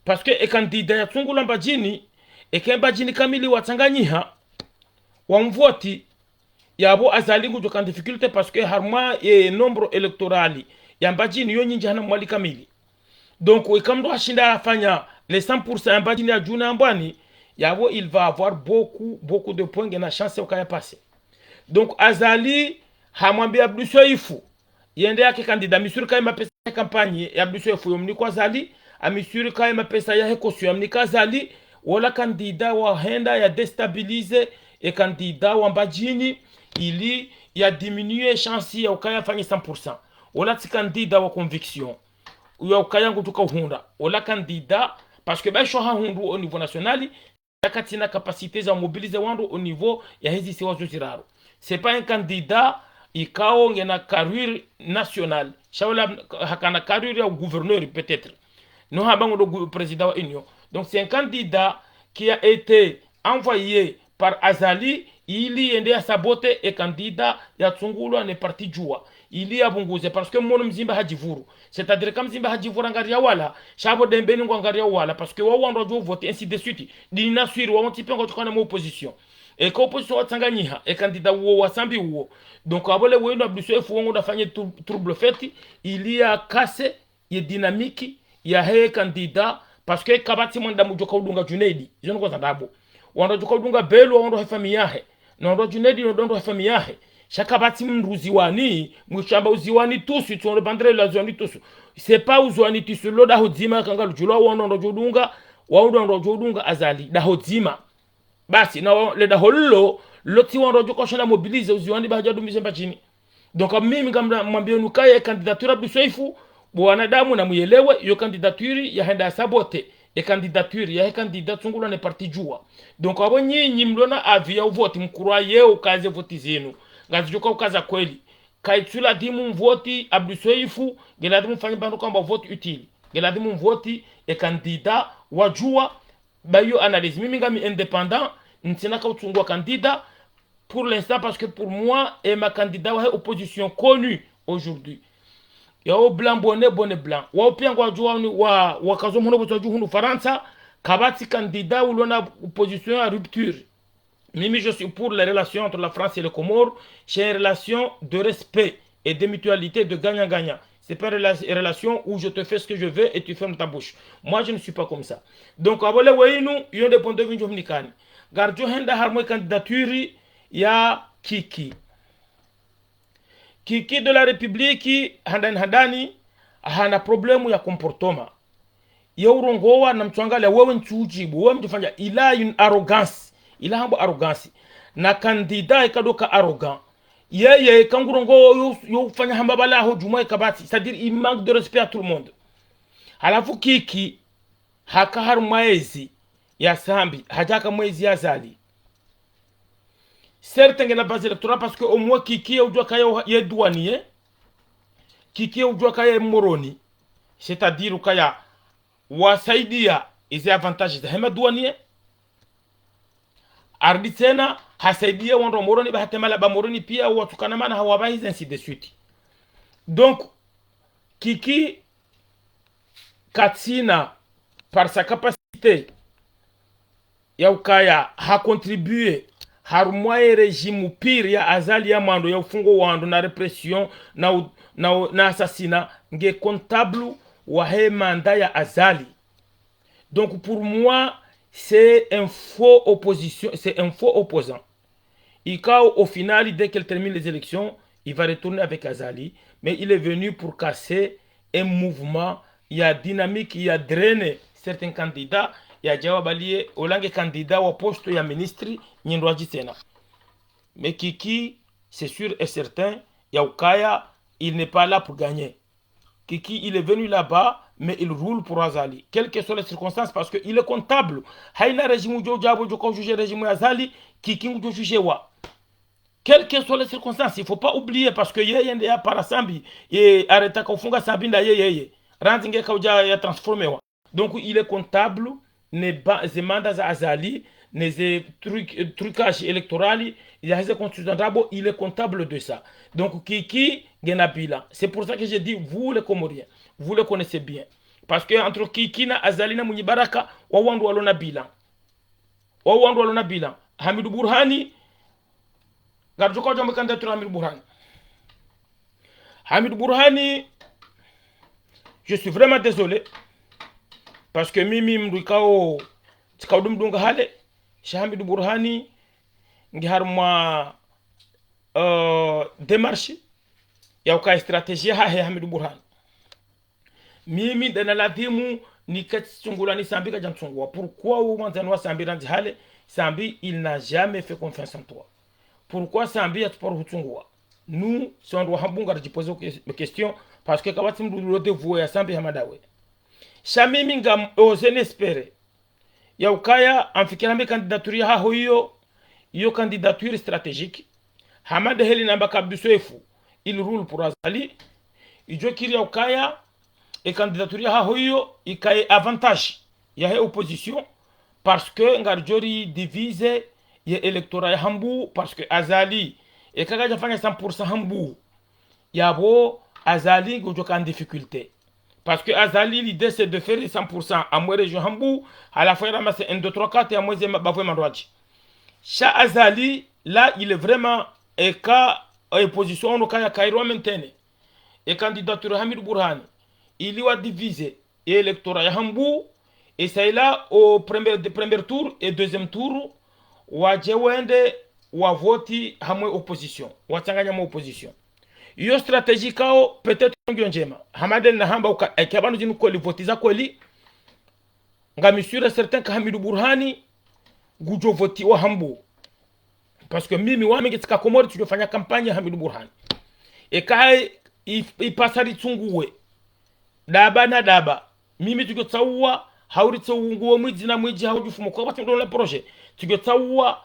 Parce que e candidat yatsungulwa Mbadjini, eke Mbadjini kamili watsanganyiha, wamvoti, Yapvo Azali ngudjo ka en difficulté parce que harumwa ye nombre électoral ya Mbadjini yo nyindji hana Mwali kamili. Donc, eka mndru hashinda yafanya les cent pour cent ya Mbadjini ya dju na ya Mbwani, yapvo il va avoir beaucoup, beaucoup de points, ngena chance ya ukaya passer. Donc, Azali hamwambia Abdou Soefo yende yake candidat, mi sûr ka ye mapesa ya campagne ya Abdou Soefo yo mnika Azali, ami sûr ka ye mapesa ya he caution ya mnika Azali, wola candidat wahenda ya déstabiliser ye candidat wa Mbadjini, ili ya diminuer chance ya ukaya fanye cent pour cent. Wola tsi candidat wa conviction. Uyo ukaya ngutsuka uhundra. Wola candidat, parce que baisho hahundru au niveau national, yakatsina capacité za mobiliser wandru au niveau ya hezi siwa zo ziraru. C'est pas un candidat ikao ngena carrure nationale. Sha wola hakana carrure ya gouverneur peut-être. No hamba ngondo gu-, président wa Union. Donc c'est un candidat qui a été envoyé par Azali ili yende ya saboter ye candidat ya tsungulwa ne parti Juwa. Ili ya pvunguze, parce que mwono Mzimba hadjivuru. C'est-à-dire ka Mzimba hadjivura ngari ya wala, sha pvo Dembeni ngwa ngari ya wala, parce que wao wandru wadjo voter, ainsi de suite. Dini na Swiri, wao ntsi pia ngwa tsukana mo opposition. Eka opposition watsanganyiha, ye candidat uwo wa Sambi uwo. Donc, apvo le wendo Abdou Soefo wo ngudjo fanye trou-, trouble fête, ili ya casser ye dynamique ya he candidat, parce que kapvatsi mwanadamu djo ka udunga Junaidi, izo niko za ndrabo. Wandru djo ka udunga Belou, wandru he famille yahe. Na wandru Junaidi, na wandru he famille yahe. Sha kapvatsi mndru Ziwani, mwishamba Uziwani tusu, itsondo bandre la Ziwani tusu. C'est pas Uziwani tusu, lo daho dzima kanga ludjulwa, wandru djo udunga, wandru djo udunga Azali, daho dzima. Basi, na wa-, le daho lilo, lo tsi wandru djo ka ushana mobiliser Uziwani ba hadja dumize Mbadjini. Donc, mimi ngamna mwambie nukaye candidature Abdou Soefo, bo wanadamu na muyelewe, yo candidature ya henda ya saboter ye candidature ya he candidat tsungulwa ne parti Juwa. Donc, apvo nyinyi mlona avis ya uvote, mkuru ye ukaze vote zinu. Ngazi djo ka ukaza kweli. Kaitsu ladhimu mvote Abdou Soefo, nge ladhimu mfanye pvanu kamba vote utile. Nge ladhimu mvote ye candidat wa Juwa, ba yo analyse. Mimi ngami indépendant, ntsina ka utsungua candidat pour l'instant, parce que pour moi, ye ma candidat wa he opposition connue aujourd'hui. Yao blanc bonnet, bonnet blanc. Wao pia ngwadjo wa, wa, wakazo mhono bo twadjo hunu Farantsa, kapvatsi candidat ulona opposition ya rupture. Mimi, je suis pour les relations entre la France et les Comores. C'est une relation de respect et de mutualité, de gagnant-gagnant. C'est pas une rela-, relation où je te fais ce que je veux et tu fermes ta bouche. Moi, je ne suis pas comme ça. Donc, apvo le wenu, yo nde point de vue ndjo mnikani. Ngardjo henda harumwa ye candidature ya Kiki. Kiki de la République, handani handani, hana problème ya comportement. Ye urongowa na mtsuangalia wewe ntsu udjibu, wewe mdjifanya, il a une arrogance. Il a hambo arrogance. Na candidat eka doka arrogant. Yeye eka ngurongowa yo, yo ufanya hamba bala ho djumwa eka bati. C'est-à-dire, il manque de respect à tout le monde. Halafu Kiki, haka harumwa ezi ya Sambi, hadja haka mwezi ya Azali. Certes ngena base électorale parce que au moins Kiki ye udjua kaya ye douanier. Kiki ye udjua kaya Moroni. C'est-à-dire kaya wasaidia ize avantages za hema douanier. Arudi tsena, hasaidia wandru wa Moroni, ba hatemala ba Moroni pia watukana mana hawabahiza, ainsi de suite. Donc, Kiki katsina, par sa capacité ya ukaya ha contribuer harumwa ye régime pire ya Azali ya mwando ya ufungo wandru na répression na u-, na u-, na assassinat, nge comptable wa he mandat ya Azali. Donc pour moi, c'est un faux opposition, c'est un faux opposant. Ikao, au final, dès qu'elle termine les élections, il va retourner avec Azali. Mais il est venu pour casser un mouvement, ya dynamique, ya drainer certains candidats, ya djawabalie, olange candidat wa poste ya ministre, nyindwa djitsena. Mais Kiki, c'est sûr et certain, ya ukaya, il n'est pas là pour gagner. Kiki, il est venu là-bas, mais il roule pour Azali. Quelles que soient les circonstances, parce que il est comptable. Haina régime udjo djabo djo ka juger régime ya Azali, Kiki ngudjo jugewa. Quelles que soient les circonstances, il faut pas oublier, parce que yeye nde ya para Sambi, ye arrêté ka ufunga Sambi nda yeye, yeye. Randzi nge ka udja ya transformewa. Donc, il est comptable, ne ba-, ze mandat za Azali, ne ze truc, euh, trucage électoral, il a ses constituants d'abord, il est comptable de ça. Donc, Kiki, ngena bilan. C'est pour ça que je dis, vous les Comoriens, vous le connaissez bien. Parce que entre Kiki na Azali na Mwinyi Baraka, wa wandru walona bilan. Wa wandru walona bilan. Hamidou Bourhane, Karidjo ka udja mwe candidature Hamidu Burhani. Hamidu Burhani, je suis vraiment désolé. Parce que mimi mndru ikao, tsikao ndo mdunga hale, sha Hamidu Burhani, nge harumwa, euh, démarche, ya ukaya stratégie yahahe Hamidu Burhani. Mimi ndena ladhimu nike tsungulwa ni Sambi kadja ntsungua. Pourquoi wo mwandzani wa Sambi randzi hale, Sambi, il n'a jamais fait confiance en toi. Pourquoi Sambi yatsuparo hutsungua? Nous, si wandru wa Hambu ngaridjipose que-, question, parce que kapvatsi mndru lo dévoué ya Sambi hama ndawe. Sha mimi ngam osé n'espérer ya ukaya amfikira mbe candidature yahaho iyo, iyo candidature stratégique. Hama ndeheli namba ka Abdou Soefo, il roule pour Azali. Idjo kiri ya ukaya, e candidature yahaho iyo, ikaye avantage yahe opposition, parce que ngaridjo ri diviser ye électorat ya Hambu, parce que Azali, eka kadja fanya cent pour cent Hambu, yapvo Azali ngudjo ka en difficulté. Parce que Azali, l'idée c'est de faire cent pour cent amwe région Hambu, halafu ya ramasser un, deux, trois, quatre amwe ze mabavu ya mandrwadji. Sha Azali, là, il est vraiment, eka, e opposition ono kaya kairwa maintenir e candidature Hamidu Burhani, ili wa diviser e électorat ya Hambu, e sa ila o premier, de premier tour e deuxième tour, wadje wende wa vote hamwe opposition, watsanganya mwe opposition. Iyo stratégie ikao, peut-être ngiyo ndjema. Hama ndeli nahamba uka, eka pvanu zinu kweli vote za kweli, ngami sûr et certain ka Hamidu Burhani ngudjo votiwa Hambu. Parce que mimi wami nge tsika Komori tsidjo fanya campagne ya Hamidu Burhani. Eka i, i, ipasa ritsunguwe daba na daba, mimi tsidjo tsaua, hau ritsunguwe mwidzi na mwidzi, hau djufumo kwa pvatsi mndru na projet, tsidjo tsaua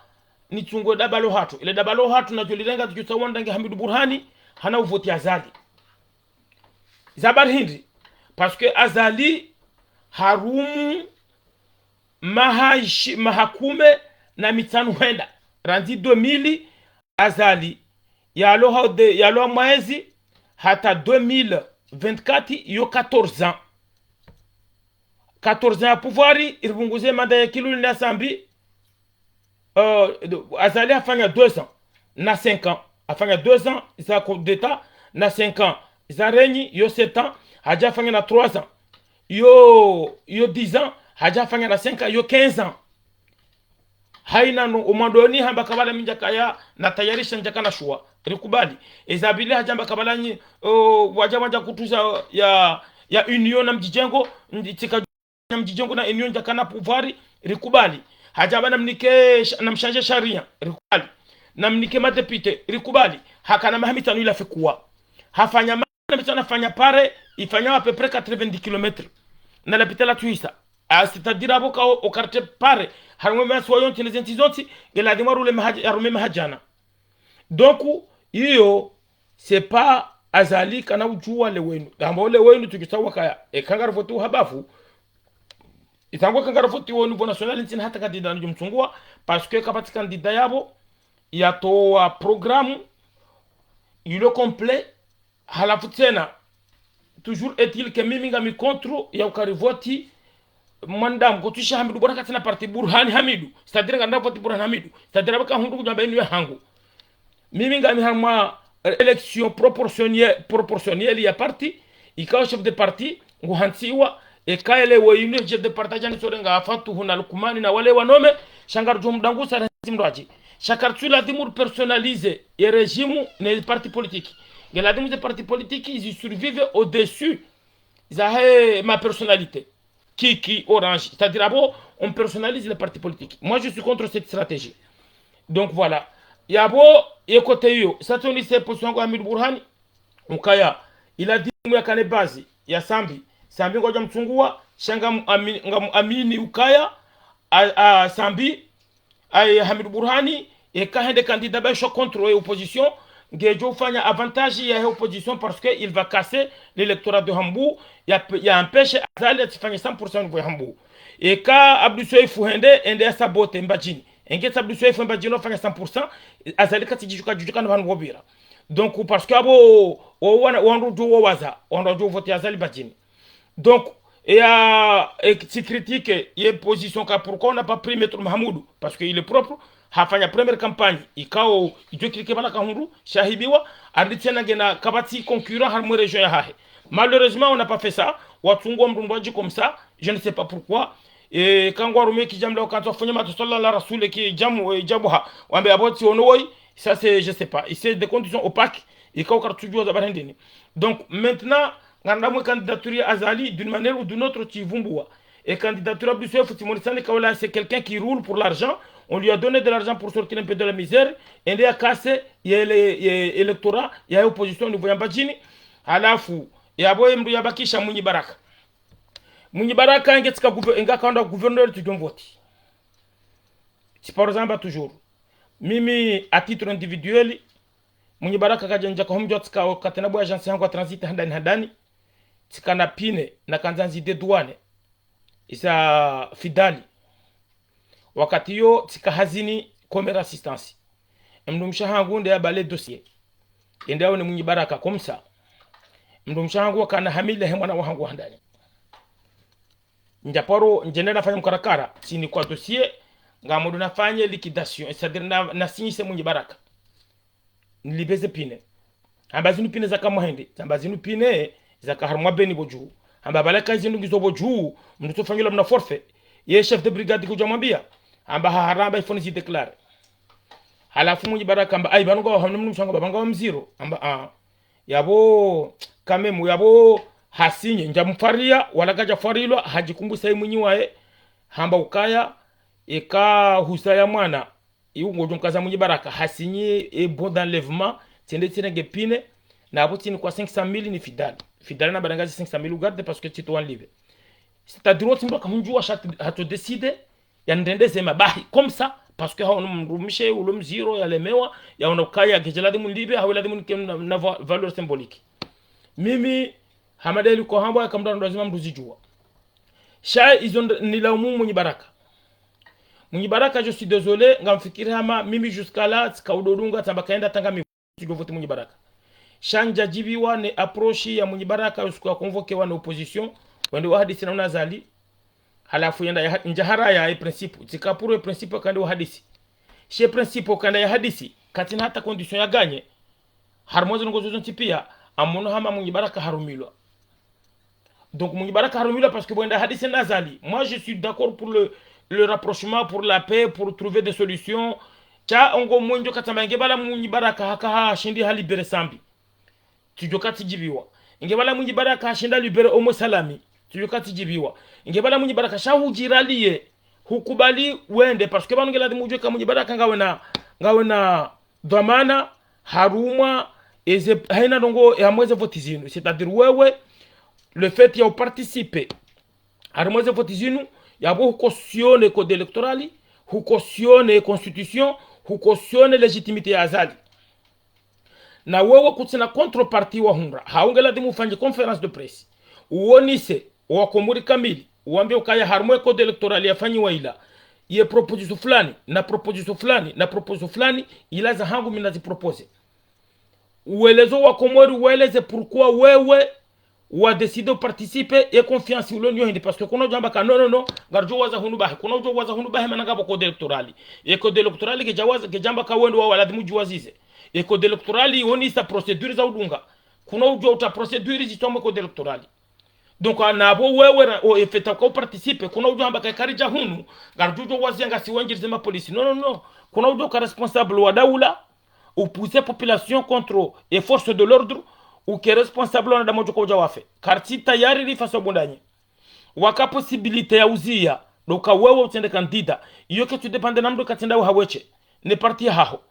nitsunguwe daba lo hatru. Ile daba lo hatru nadjo lirenga, tsidjo tsaua ndange Hamidu Burhani hana uvoti Azali. Za bari hindri? Parce que Azali harumu maha ishi-, maha kume na mitsanu hwenda. Randzi deux mille, Azali yaloha de, yaloha mwaezi hata deux mille vingt-quatre, iyo quatorze ans. Quatorze ans ya pouvoir, iripvunguze mandat ya Kiluli na Sambi. Euh, Azali hafanya deux ans na cinq ans. Hafanya deux ans za coup d'État na cinq ans za règne, iyo sept ans. Hadja hafanya na trois ans, iyo, iyo dix ans. Hadja hafanya na cinq ans, iyo quinze ans. Haina no, omwandoni hamba kabala mi ndjakaya natayarisha, ndjakana shuwa. Rikubali. Eza pvili hadja hamba kabala nyi, o, wadja, wadja kutuza ya, ya union na mdjidjengo, ndi-, tsika na mdjidjengo na union ndjakana pouvoir, rikubali. Hadja hamba namnike sha-, namshanje sharia, rikubali. Namnike madéputé, rikubali. Hakana maha mitsanu ila fekuwa. Hafanya ma-, na mitsanu hafanya pare, ifanya à peu près quatre-vingt-dix kilomètres. Na lapitali la Twisa. Ah, c'est-à-dire apvo ka o, o quartier pare, harumwa masiwa yontsi ne zentsi zontsi, nge ladhimu arule maha-, arume maha djana. Donc, iyo, c'est pas Azali kana udjuwa leo inu. Damba leo inu tsidjo tsaua kaya, eka ngari vote uhabafu. Itsangu eka ngari vote au niveau national, ntsina hata candidat nadjo mtsungua, parce que kapvatsi candidat yapvo yatowa programme ilo complet, halafu tsena, toujours est-il que mimi ngami contre ya ukari vote mwanadamu, kotwisha Hamidu Burhani katsina parti Burhani Hamidu. C'est-à-dire nganda vote Burhani Hamidu. C'est-à-dire apvo kahundru kudjamba inu ya hangu. Mimi ngami harumwa élection proportionnelle, proportionnelle ya parti, ikao chef de parti nguhantsiwa, eka yele wo inu chef de parti hadja nitsorenga Fatuhu na Lukumani na wale wanome, sha ngaridjo mdangusa randzi mndrwadji. Sha karitsu ladhimu ripersonnaliser ye régime ne parti politique. Nge ladhimu ze parti politique zi survive au-dessus zahe ma personnalité. Kiki, Orange. C'est-à-dire apvo, on personnalise les partis politiques. Moi, je suis contre cette stratégie. Donc voilà. Yapvo, ye côté iyo, sa tsi oni se position yangu Hamidu Burhani, ukaya, iladhimu yakane base ya Sambi. Sambi ngwadjo mtsungua, sha ngamu ami-, ngamu amini ukaya, a, a, Sambi, aye Hamidu Burhani, eka hende candidat ba isho contre ye opposition, ngedjo ufanya avantage yahe opposition parce que il va casser l'électorat de Hambu, ya, ya empêcher Azali atsifanye cent pour cent niveau ya Hambu. Eka Abdou Soefo hende, hende ya saboter Mbadjini. Enge tsi Abdou Soefo Mbadjini wafanya cent pour cent, Azali katsidjidjuka, djudjuka na pvanu wopvira. Donc, parce que apvo, o, o wana, wandru djo wawaza, wandru djo vote Azali Mbadjini. Donc, Et ya, et tsi critiquer ye position ka pourquoi on n'a pas pris Maître Mahamoudou, parce que il est propre, hafanya première campagne, ikao, idjo critiquer bana kahundru, sha hibiwa, ardi tsena ngena kapvatsi concurrent harumwa région yahahe. Malheureusement, on n'a pas fait ça, watsungwa mdru ndwadji comme ça, je ne sais pas pourquoi. Et quand ngwarume kidjamla wakantsi wafanya matu swalla la rasoul ki djamu, eh, djabuha, wambe apvo tsi ono woyi, ça c'est, je sais pas. Et c'est des conditions opaques, ikao kartsudjuwa za barendeni. Donc, maintenant, ngandamwe candidature ya Azali, d'une manière ou d'une autre, tsi vumbuwa. Et candidature Abdou Soefo, tsi monisani kaola, c'est quelqu'un qui roule pour l'argent. On lui a donné de l'argent pour sortir un peu de la misère. Ende ya casse, ye le, ye électorat, ya opposition, niveau ya Mbadjini. Halafu, yapvo ye mdru yabakisha Mwinyi Baraka. Mwinyi Baraka, nge tsika gouver-, nge kanda gouverneur, tsudjo mvoti. Tsi paro zamba toujours. Mimi, à titre individuel, Mwinyi Baraka kadja ndjaka homdjo tsika wakati na bo agence hangu ya transit handani handani. Tsika na pine, na kandza nzi de douane. Isa Fidali. Wakati yo, tsika hazini, comme assistance. Mdrumshe hangu nde yabale dossier. Ende yaone Mwinyi Baraka, comme ça. Mdrumshe hangu wakana hamile he mwana wahangu handani. Ndja paro, ndjenda nafanya mkarakara, tsinikwa dossier, ngamdjo nafanye liquidation, c'est-à-dire na, na signise Mwinyi Baraka. Nilipve ze pine. Hamba zinu pine zaka mwahendi, hamba zinu pine zaka harumwa beni pvo dju. Hamba pvala ka zinu ngizo pvo dju, mdru tsufanyilwa mna forfait. Ye chef de brigade kudja mwambia. Hamba ha haramba ifoni zi déclarer. Halafu Mwinyi Baraka hamba, ayi, pvanu ngawa hamna mdrumshe hangu, pvanu ngawa mziro. Hamba, ah. Yapvo, quand même, yapvo, hasinye, ndja mfaria, wala kadja farilwa, hadjikumbusa ye mwinyi waye, hamba ukaya, eka husa ya mwana, iwu ngodjo mkaza Mwinyi Baraka, hasinye e bon d'enlèvement, tsende tsirenge pine, na apvo tsinikwa cinq cent mille ni Fidali. Fidali na baranga zi cinq cent mille ugarde parce que tsitowa nlipve. C'est-à-dire, wotsi mdru kahundjuwa sha hatso décider, ya ndrende zema bahi, comme ça, parce que haono mdrumshe, ulo mziro, yalemewa, yaona ukaya, ngedje ladhimu nlipve, hawe ladhimu nike na, na va-, valeur symbolique. Mimi, hama ndeli ko hambwa, yaka mdru ndo lazima mdru zidjuwa. Sha izo nd-, nilaumu Mwinyi Baraka. Mwinyi Baraka, je suis désolé, ngamfikiri hama, mimi jusqu'à là, tsika udodunga, tsamba kaenda tanga mi-, tsudjo vote Mwinyi Baraka. Sha ndjadjibiwa ne approche ya Mwinyi Baraka, usiku ya convoquewa ne opposition, wende wahadisi na una Azali, halafu yenda ya, ndja haraya e principe, tsika pour e principe kande wahadisi. She principe kande yahadisi, katsina hata condition ya gagner, harumwa zinu ngozo zontsi pia, amono hama Mwinyi Baraka harumilwa. Donc, Mwinyi Baraka harumilwa parce que pvo enda hadisi na Azali. Moi, je suis d'accord pour le, le rapprochement, pour la paix, pour trouver des solutions. Sha ongo mwendjo katsamba nge pvala Mwinyi Baraka haka hashindi halibérer Sambi. Tsudjo katsidjibiwa. Nge pvala Mwinyi Baraka hashindi halibérer Oumou Salami. Tsudjo katsidjibiwa. Nge pvala Mwinyi Baraka sha hudjiraliye. Hukubali wende. Parce que pvanu nge ladhimu udjuwe ka Mwinyi Baraka ngawe na, ngawe na dhwamana, harumwa, eze, haina ndrongo, harumwa eze voti zinu. C'est-à-dire wewe, le fait ya uparticiper harumwa eze voti zinu, yapvo hucautionner code électoral, hucautionner constitution, hucautionner légitimité ya Azali. Na wewe kutsina contrepartie wahundra, hau nge ladhimu ufanye conférence de presse, uonise Wakomori kamili, uwambie ukaya harumwa e code électoral yafanyiwa ila, ye proposition fulani, na proposition fulani, na proposition fulani, ila za hangu mi nazipropose. Ueleze Wakomori, ueleze pourquoi wewe wadécide uparticiper, ye confiance ulo nayo hindri, parce que kuna udjo hamba ka, non, non, non, ngaridjo waza hunu bahi, kuna udjo waza hunu bahi, mana ngapvo code électoral. Ye code électoral kedja waza, kedjamba ka wendo wawa ladhimu udjiwazize. Ye code électoral, iwonisa procédure za udunga. Kuna udjo uta procédure zitsomwe code électoral. Donc, a, napvo wewe ra-, o, e fait ya uka uparticiper, kuna udjo hamba ka karidja hunu, ngaridjo waziya ngasi wendjirize mapolisi. Non, non, non. Kuna udjo ka responsable wa daula, upousser population contre e force de l'ordre, uke responsable wanadamu wadjo ka udja wafe. Kartsi tayari rifa so bundanyi. Waka possibilité ya uziya, ndo uka wewe utsende candidat. Iyo ketsu dépendre na mdru katsi ndawe haweshe. Ne parti ya haho.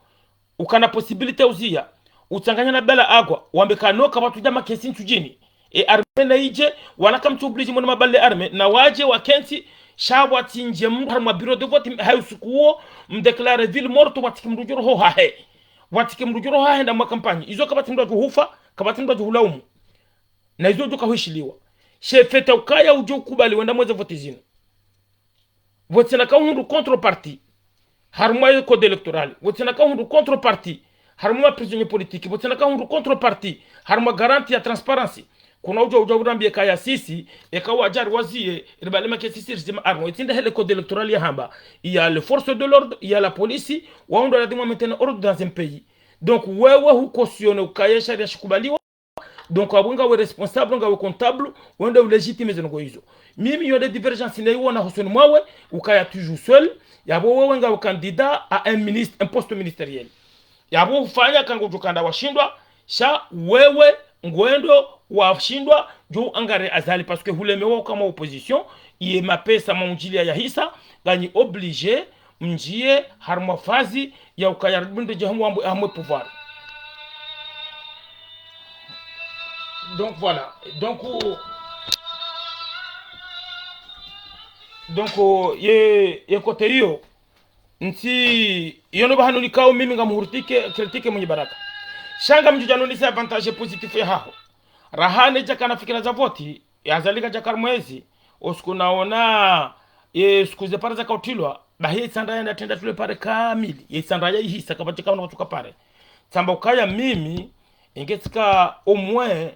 Ukana possibilité uziya, utsanganya na bala agwa, wambe ka no kapvatsu dja makesi ntsudjini. E armée na idje, wana kamtsu obligé mwone mabale armée, na wadje wakentsi, sha watsindje mdru harumwa bureau de vote, hayi usiku uwo, mdéclarer ville morte, watsike mdru djoro hahe. Watsike mdru djoro hahe ndamwa campagne. Izo kapvatsi mdru adjo hufa, kapvatsi mdru adjo hulaumu. Na izo udjo ka hwishiliwa. She fait ya ukaya udjo ukubali wende mweze voti zinu. Pvotsina ka uhundru contrepartie harumwa ye code électoral. Pvotsina ka uhundru contrepartie harumwa prisonnier politique. Pvotsina ka uhundru contrepartie harumwa garantie ya transparence. Kuna udja, udja urambiye kaya sisi, eka wadja riwaziye, ribale make sisi rizime arme. Itsi nde hele code électoral yahamba. Il y a les forces de l'ordre, il y a la police, wao ndo ladhimu wa maintenir ordre dans un pays. Donc, wewe hu cautionner ukaya sharia shikubaliwa. Donc, apvo ngawe responsable, ngawe comptable, wende u légitimer ze ndrongo izo. Mimi yo nde divergence nayiwona hosoni mwawe, ukaya tu joues seul, yapvo wewe ngawe candidat à un ministre, un poste ministériel. Yapvo ufanya ka ngudjo kanda washindwa, sha wewe ngwendo washindwa, djo angare Azali, parce que hulemewa kama opposition, iye mapesa maundjilia yahisa, nganyi obligé, mndjiye harumwa phase ya ukaya ribunde dje hamwe, hamwe pouvoir. Donc voilà. Donc, euh, donc, euh, ye, ye côté iyo, ntsi, iyo ndo pvahanu nikao mimi ngamhurutike, critique Mwinyi Baraka. Sha ngamdjo djanonisa avantage positif yahaho. Raha nedjakana fikira za voti, ya Azali kadjakara mwezi, o siku naona, ye siku ze pare zakautilwa, bahi ye Itsandraya natrenda tule pare kamili, ye Itsandraya ihisa kapvatsi kamwe nakatsuka pare. Tsamba ukaya mimi, inge tsika au moins,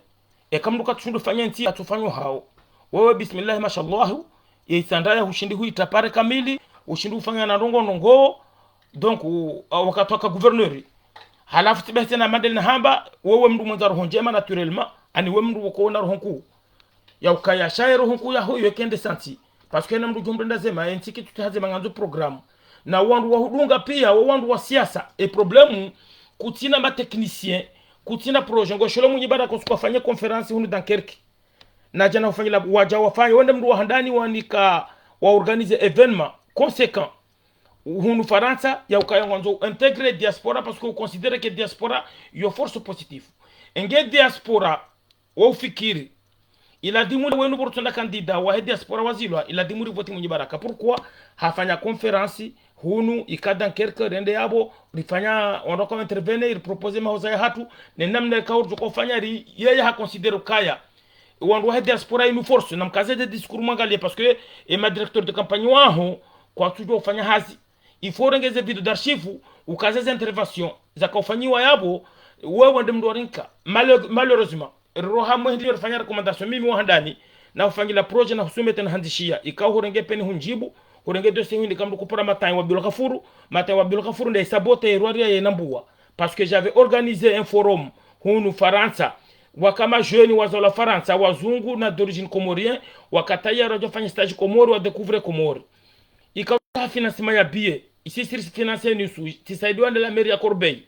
eka mndru katsushindru fanya ntsi, katsufanyo hao. Wewe, bismillahi, mashallahu, ye Itsandraya hushindi huitra pare kamili, hushindi hufanya na ndrongo ndrongo, donc, u-, wakati waka gouverneur. Halafu tsi bahi tsena mandeli nahamba, wewe mndru mwendza roho ndjema naturellement, ani we mndru woko na roho nkuu. Ya ukaya sha ye roho nkuu yaho yo kende santi. Parce que na mndru djomrenda zema, ye ntsi kitsu tsi hazema ngandzo programme. Na wandru wahudunga pia, wo wandru wa siasa. E problème, kutsina ma technicien, kutsina projet. Ngo sholo Mwinyi Baraka o siku wafanye conférence hunu Dunkerque. Na djana hufanyila, wadja wafanye, wende mndru wa handani wanika, wa organiser événement conséquent. Hunu Farantsa, ya ukaya ngwandzo intégrer diaspora, parce que u considère que diaspora yo force positive. Enge diaspora, wa ufikiri, iladhimu wenu pvo rutsonda candidat wahe diaspora wazilwa, iladhimu rivoti Mwinyi Baraka. Pourquoi? Hafanya conférence hunu, ika Dunkerque, rende yapvo, rifanya, wandru waka intervenir, ri proposer mahoza yahatru, ne namna ikao ridjo ufanya ri, yeye ha considère ukaya wandru wahe diaspora inu force, na mkaze ze discours mwangaliye, parce que e ma directeur de campagne waho, kwatsudjo ufanya hazi. Il faut urenge ze vidéo d'archive, ukaze ze intervention zakaufanyiwa yapvo, wewe nde mndru warinka. Malhe-, malheureusement, riro hamwe hindri rifanya recommandation, mimi wa handani, na ufanyila projet na husoumettre na handishiya. Ikao hurenge peni hundjibu, hurenge dossier hunika mndru kupara Matan wa Abdul Kafuru, Matan wa Abdul Kafuru nde isabote ye rwari ya ye nambuwa. Parce que j'avais organisé un forum hunu Farantsa, waka ma jeunes wazalwa Farantsa, wazungu na d'origine comorien, waka tayari wadja fanya stage Komori, wa découvrir Komori. Ikao financement ya billet, isi siri financé nusu, tisaidiwa nde la mairie ya Corbeil.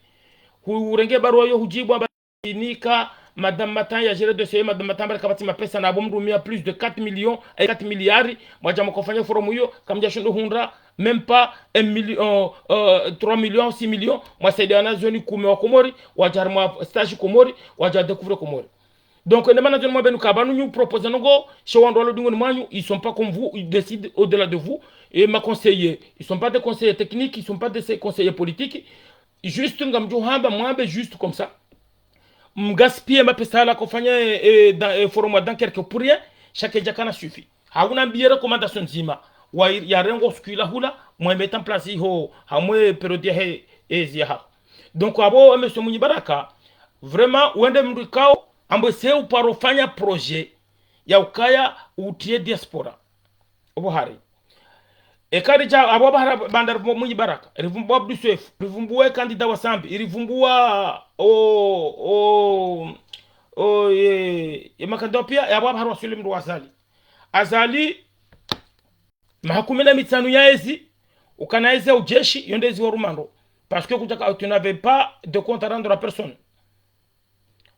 Hu-, hurenge barua yo hudjibu amba inika, Madame Matan ya gérer dossier, Madame Matan amba kapvatsi mapesa na apvo mndru mia plus de quatre millions, eh, quatre milliards, mwadja mkofanya forum iyo, kamdjashindru hundra, même pas un million, euh, trois millions, six millions, mwasaidia wanazioni kume wa Komori, wadja harimwa stage Komori, wadja découvrir Komori. Donc, ene mana zoni mwambenu ka pvanu nyi proposer ndrongo, sha wandru walo dingoni mwanyu, ils sont pas comme vous, ils décident au-delà de vous. Et ma conseillers, ils sont pas des conseillers techniques, ils sont pas des conseillers politiques. Juste ngamdjo hamba, mwambe juste comme ça. Mgaspiller mapesa yala kofanya, eh, eh, dans, eh, forum wa Dunkerque pour rien, sha kedjakana suivi. Hauna mbiye recommandation ndzima, wa, yarengwa o siku ila hula, mwa mettre en place iho, hamwe période yahe, ezi yahaho. Donc, apvo, eh, monsieur Mwinyi Baraka, vraiment, wende mndru ikao, ambwe se uparo fanya projet ya ukaya utriye diaspora. Opvo hari. Eka ridja, apvo apvaha ra-, baanda rivumbuwa Mwinyi Baraka, rivumbuwa Abdou Soefo, rivumbuwa candidat wa Sambi, rivumbuwa o, o, o, ye, ye ma candidat pia, apvo apvaha riwaswili mndru wa Azali. Azali, maha kume na mitsanu ya ezi, ukana ezi ya ujeshi, yo nde ezi wa rumando. Parce que kudjaka, tu n'avais pas de compte à rendre à personne.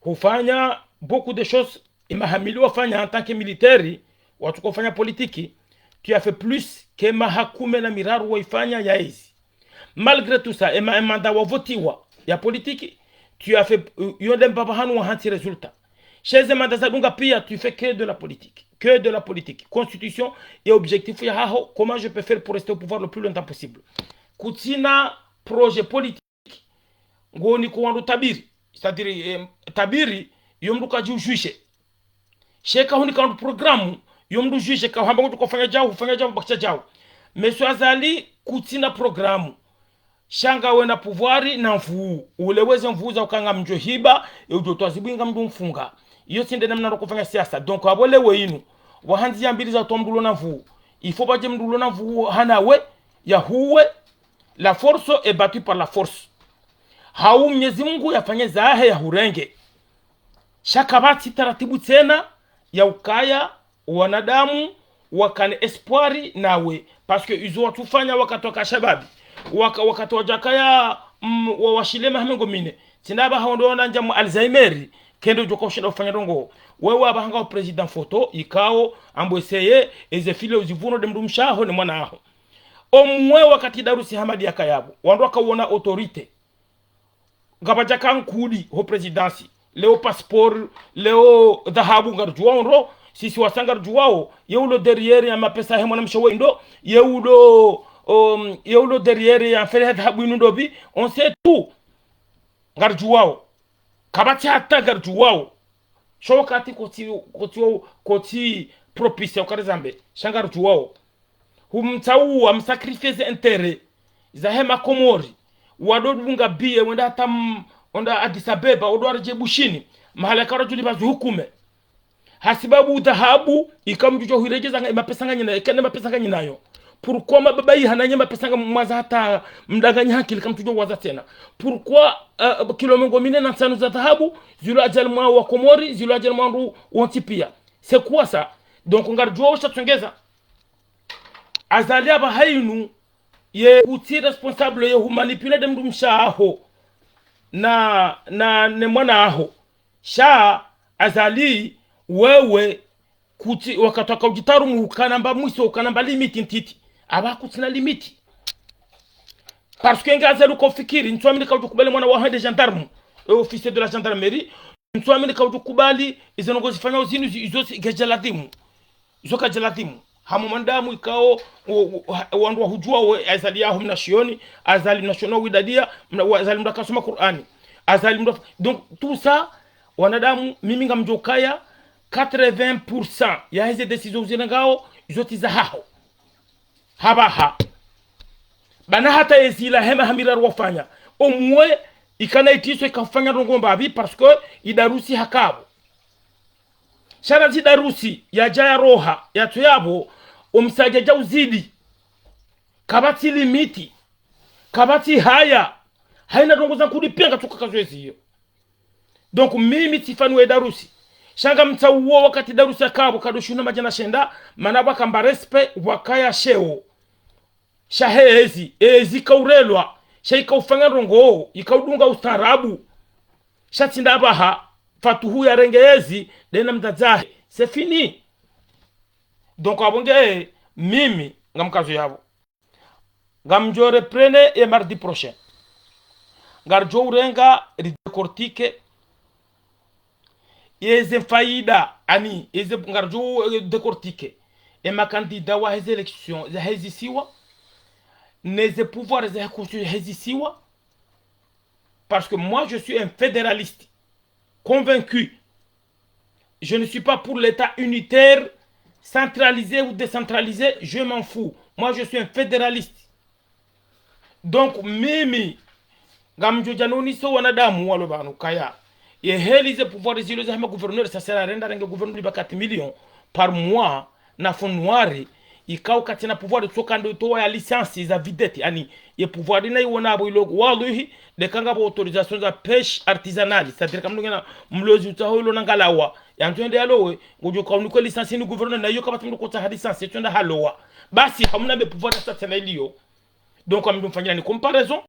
Hufanya beaucoup de choses, e maha mili wafanya en tant que militaire, watsuka ufanya politique, tu as fait plus que maha kume na miraru waifanya ya ezi. Malgré tout ça, e ma-, e mandat wavotiwa ya politique, tu as fait, euh, yo nde mbapvi hanu wahantsi résultat. Sha eze mandat zadunga pia, tu fais que de la politique. Que de la politique. Constitution et objectif yahaho, comment je peux faire pour rester au pouvoir le plus longtemps possible. Kutsina projet politique. Ngo niko wandru tabiri. C'est-à-dire, eh, tabiri, yo mndru kadji ujuge. Sha eka hunika wandru programme, yo mndru ujuge, ka uhamba ngudjo ufanya djau, ufanya djau, bakisha djau. Monsieur Azali, kutsina programme. Sha ngawe na pouvoir na nvuu. Uleweze nvuu za uka ngamdjo hiba, e udjo twazibu ngamdjo mfunga. Iyo tsi nde namna roko fanya siasa. Donc, apvo leo inu, wahandzi ya mbili za utowa mndru ulo na nvuu. Il faut pvadje mndru ulo na nvuu hanawe, yahuwe, la force est battue par la force. Hau Mnyezi Mungu yafanye zahe yahurenge. Sha kapvatsi taratibu tsena ya ukaya wanadamu wakane espoir nawe. Parce que izo watsufanya wakati waka shababi. Waka, wakati wadjakaya, mm, wa, washile maha mengo mine. Tsi ndapvo hao ndo wanandja mu Alzheimer, kende udjoka ushinda ufanya ndrongo. Wewe apvaha ngawe président photo, ikao, ambwe seye, eze file uzivuno nde mndru mshe waho ne mwana waho. Omwe wakati Darusi Hamadi yakaya apvo, wandru wakawona autorité. Ngapvadjaka nkudi ho présidence. Leo passeport, leo dhahabu ngaridjuwao ndro, sisi wasa ngaridjuwao, ye ulo derrière ya mapesa he mwana mshe we ndo, ye ulo, um, ye ulo derrière ya mfere he dhahabu inu ndopvi, on sait tout. Ngaridjuwao. Kapvatsi hata ngaridjuwao. Sho wakati kotsi, kotsi, kotsi propice ukare zambe. Sha ngaridjuwao. Humtsauwa, msacrifier ze intérêt zahe Makomori. Wado dunga billet, wenda hata m-, wenda Addis Abeba, wado waredjei Bushini. Mahala karadjuli pvazi hukume. Hasibabu dhahabu, ika mdjudjo huredjeza nga, emapesa nganyinayo, eka ne mapesa nganyinayo. Pourquoi mababa yi hananye mapesa nga mwaza hata mdanganyi hankili kamtsudjo waza tsena? Pourquoi, euh, kilo mengo mine na ntsanu za dhahabu, zilo adjali mwa Wakomori, zilo adjali mwa wandru wontsi pia? C'est quoi ça? Donc, ngaridjuwao sha tsongeza. Azali apvaha inu, ye kutsi responsable ye humanipuler nde mndru mshe waho na, na ne mwana waho. Sha Azali, wewe, kutsi wakati waka udjitarumu ukana mba mwiso, ukana mba limite ntiti. Apvaha kutsina limite. Parce que nge Azali uko fikiri, ntsuamini ka udjukubali mwana waho hende gendarme, euh, officier de la gendarmerie, ntsuamini ka udjukubali, izo ndrongo zifanyao zinu zi-, izo si-, kedja ladhimu. Izo kadja ladhimu. Hama mwanadamu ikao, o, o, ha-, wandru wahudjuwa we, Azali yaho mna shioni, Azali mna shioni wa widadia, mna, wa, Azali mna kasoma Kur'ani. Azali mna, donc, tout ça, wanadamu, mimi ngamdjokaya, quatre-vingts pour cent ya heze décision uzirengao, izo tsi zahaho. Hapvaha. Bana hata ezila hema hamira rwafanya. Omwe ikana itiso ikafanya ndrongo mbapvi parce que Idarusi haka apvo. Sha randzi Idarusi yadja yaroha, yatso yapvo, omsadja dja uzidi. Kapvatsi limite. Kapvatsi haya. Haina ndrongo za nkudi pia ngatsuka kazo eziyo. Donc, mimi tsifaniwe Darusi. Sha ngamtsauwo wakati Darusi yaka apvo kado shuna madjana shenda, mana pvwaka mba respect, pvwakaya sheo. Sha he ezi, ezi ikaurelwa, sha ikaufanya ndrongo, ikaudunga ustaarabu. Sha tsi ndapvaha, Fatuhu yarenge ezi, nde na mdzadze wahe. C'est fini. Donc, apvo nge, mimi, ngamkazo yapvo. Ngamdjo reprendre ye mardi prochain. Ngaridjo urenga ridécortiquer yeze faida, ani, yeze ngaridjo, eh, décortiquer. E makandida waheze élection, zahezisiwa. Neze pouvoir zahe constitution zahezisiwa. Parce que moi, je suis un fédéraliste convaincu. Je ne suis pas pour l'État unitaire, centralisé ou décentralisé, je m'en fous. Moi, je suis un fédéraliste. Donc, mimi, ngamdjo dja nonise wanadamu walo pvanu kaya, ye heli ze pouvoir zilo za hama gouverneur, ça sert à rien nda renge gouverneur liba quatre millions par mois, na fonds noir, ikao katsina pouvoir tsoka ndo towa ya licence za vedette, ani, ye pouvoir ina iwona apvo ilo, wallahi, nde ka ngapvo autorisation za pêche artisanale, c'est-à-dire ka mndru ngena mlozi utsaho ilo na ngalawa, yandzo yende yalowe, ngodjo kaunikwe licence ni gouverneur, na iyo kapvatsi mndru kotsaha licence, yetso enda halowa. Basi, hamna mbe pouvoir ya sasa na iliyo. Donc, ngamdjo mfanyilani comparaison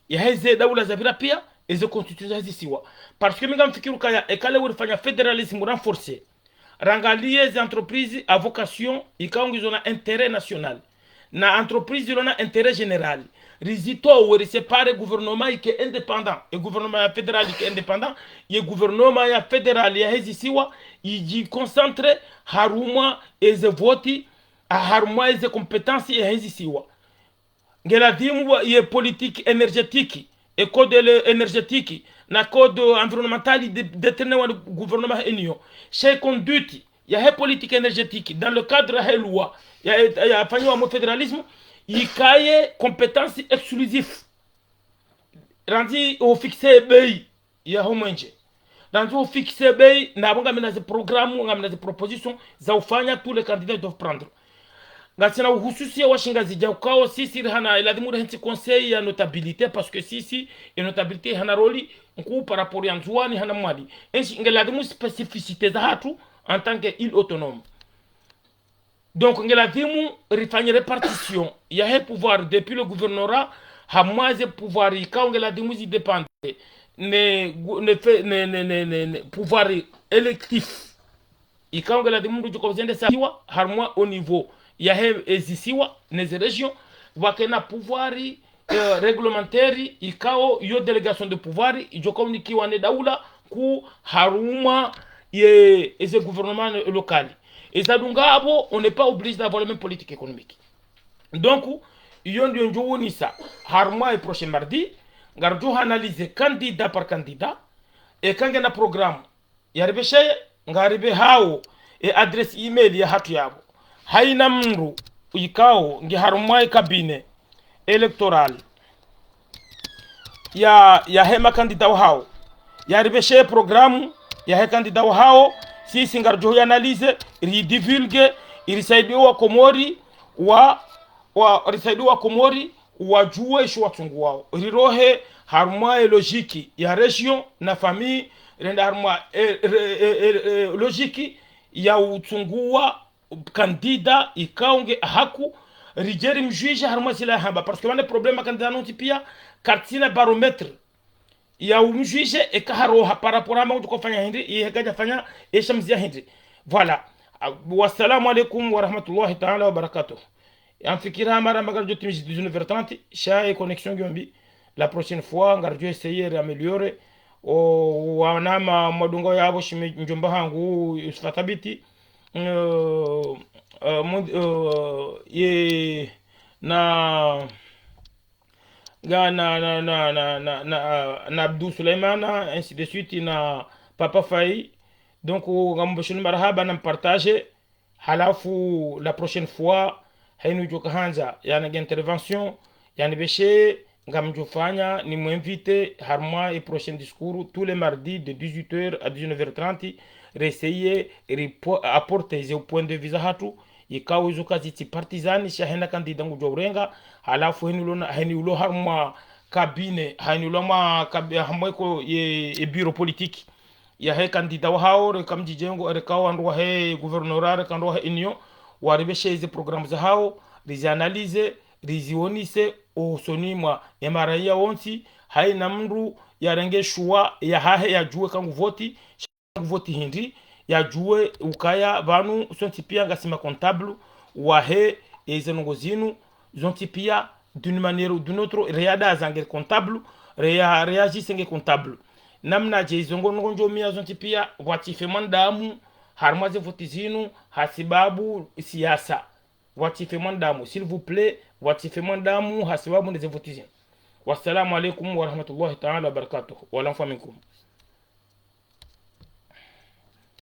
yaheze daula zapvira pia, eze constitution zahezisiwa. Parce que mi ngamfikiri ukaya, eka leo rifanya fédéralisme renforcé, rangaliye ze entreprise à vocation ikao ngizo na intérêt national, na entreprise zilo na intérêt général. Rizitowe, risépare gouvernement ike indépendant, e gouvernement ya fédéral ike indépendant, ye gouvernement ya fédéral yahezisiwa, idji concentré harumwa eze vote, a harumwa eze compétence yahezisiwa. Nge ladhimu wa, ye politique énergétique, e code le-, énergétique, na code environnemental de, déterminé wa gouvernement eniyo. Sha conduite yahe politique énergétique, dans le cadre yahe loi, ya, ya, yafanyiwa mo fédéralisme, ikaye compétence exclusive. Randzi o fixé bei yaho mwenje. Randzi ufixer bei, na apvo ngamina ze programme, ngamina ze proposition za ufanya, tous les candidats doivent prendre. Ngasina uhususia wa Shingazidja ukao sisi rihana, ilazimu rihentsi conseil ya notabilité, parce que sisi, e notabilité hana rôle nkuu par rapport ya Ndzuwani hana Mwali. Enshi, ngelazimu spécificité zahatru en tant que île autonome. Donc, ngelazimu rifanye répartition yahe pouvoir depuis le gouvernorat, hamwa ze pouvoir ikao ngelazimu zi dépendre ne, ne, fe- ne, ne, ne, ne, ne pouvoir électif. Ikao ngelazimu mndru djoka uzendesa siwa, harumwa au niveau yahe ezisiwa, ne ze région, pvwakena pouvoir, euh, réglementaire, ikao yo délégation de pouvoir, idjoka unikiwa ne daula, ku harumwa ye, eze gouvernement local. Eza dunga apvo, on n'est pas obligé d'avoir la même politique économique. Donc, iyo ndiyo ndjo wonesa, harumwa e prochain mardi, ngaridjo analyser candidat par candidat, eka ngena programme, yaripvesheye, ngaripvehao e adresse email yahatru yapvo. Haina mndru ikao nge harumwa e cabinet électoral ya, yahe ma candidat wahao, yaripvesheye programme yahe candidat wahao, sisi ngaridjo analyser, ri divulguer, irisaidie wa Komori, wa, wa, risaidie wa Komori, wadjuwe isho watsunguwao. Rirohe harumwa e logique ya région na famille, rende harumwa e, e, e, e, e logique ya utsunguwa candidat ikao nge haku, ridje rimjuge harumwa zila yahamba. Parce que pvane problème candidat wontsi pia, karitsina baromètre ya umjuge eka haroha par rapport hama kutsuka fanya hindri, iye kadja fanya, esha mzia hindri. Voilà. Ah, wassalamu alaikum wa rahmatullahi ta'ala wa barakatuh. Yamfikira mara mba ngaridjo timizi dix-neuf heures trente, sha e connexion ngiyo mbi. La prochaine fois, ngaridjo essayer améliorer. O, wanama mwadunga yapvo shime ndjomba hangu, Yusufa Thabiti. Euh, euh, mon- euh, ye, na, nga na, na, na, na, na, na, na Abdou Souleymana, ainsi de suite, na Papa Faye. Donc, ngamumboshoni marahaba, na mpartage. Halafu, la prochaine fois, hainu djoka handza, yana nge intervention, yanipveshe, ngamdjo fanya, ni mwinvite, harumwa e prochain discours, tous les mardis de dix-huit heures à dix-neuf heures trente, riessayer, ripo- apporter ze point de vue zahatru, ikao izo kazitsi partisan, sha hena candidat ngudjo urenga, halafu heni ulo na, heni ulo harumwa cabinet, heni ulo mwa cabi- hamwe ko ye, ye bureau politique yahe candidat wahao, reka mdjidjengo, reka wandru wahe gouvernorat, reka wandru wahe union, waripveshe ze programme zahao, rizi analyser, rizionese, osoni mwa ye maraya wontsi, haina mndru yarenge choix yahahe yadjuwe ka nguvoti, nguvoti hindri, yadjuwe ukaya pvanu sontsi pia ngasi ma comptable wahe, eze ndrongo zinu, zontsi pia, d'une manière ou d'une autre, reyada zange comptable, reya, réagisse nge comptable. Namnadje izo ngo ndrongo ndjo mia zontsi pia, pvwatsife mwanadamu, harumwa ze voti zinu, hasibabu siasa. Pvwatsife mwanadamu, s'il vous plaît, pvwatsife mwanadamu, hasibabu nde ze voti zinu. Wassalamu alaikum wa rahmatullahi ta'ala wa barakatuh. Wala mfa minkum.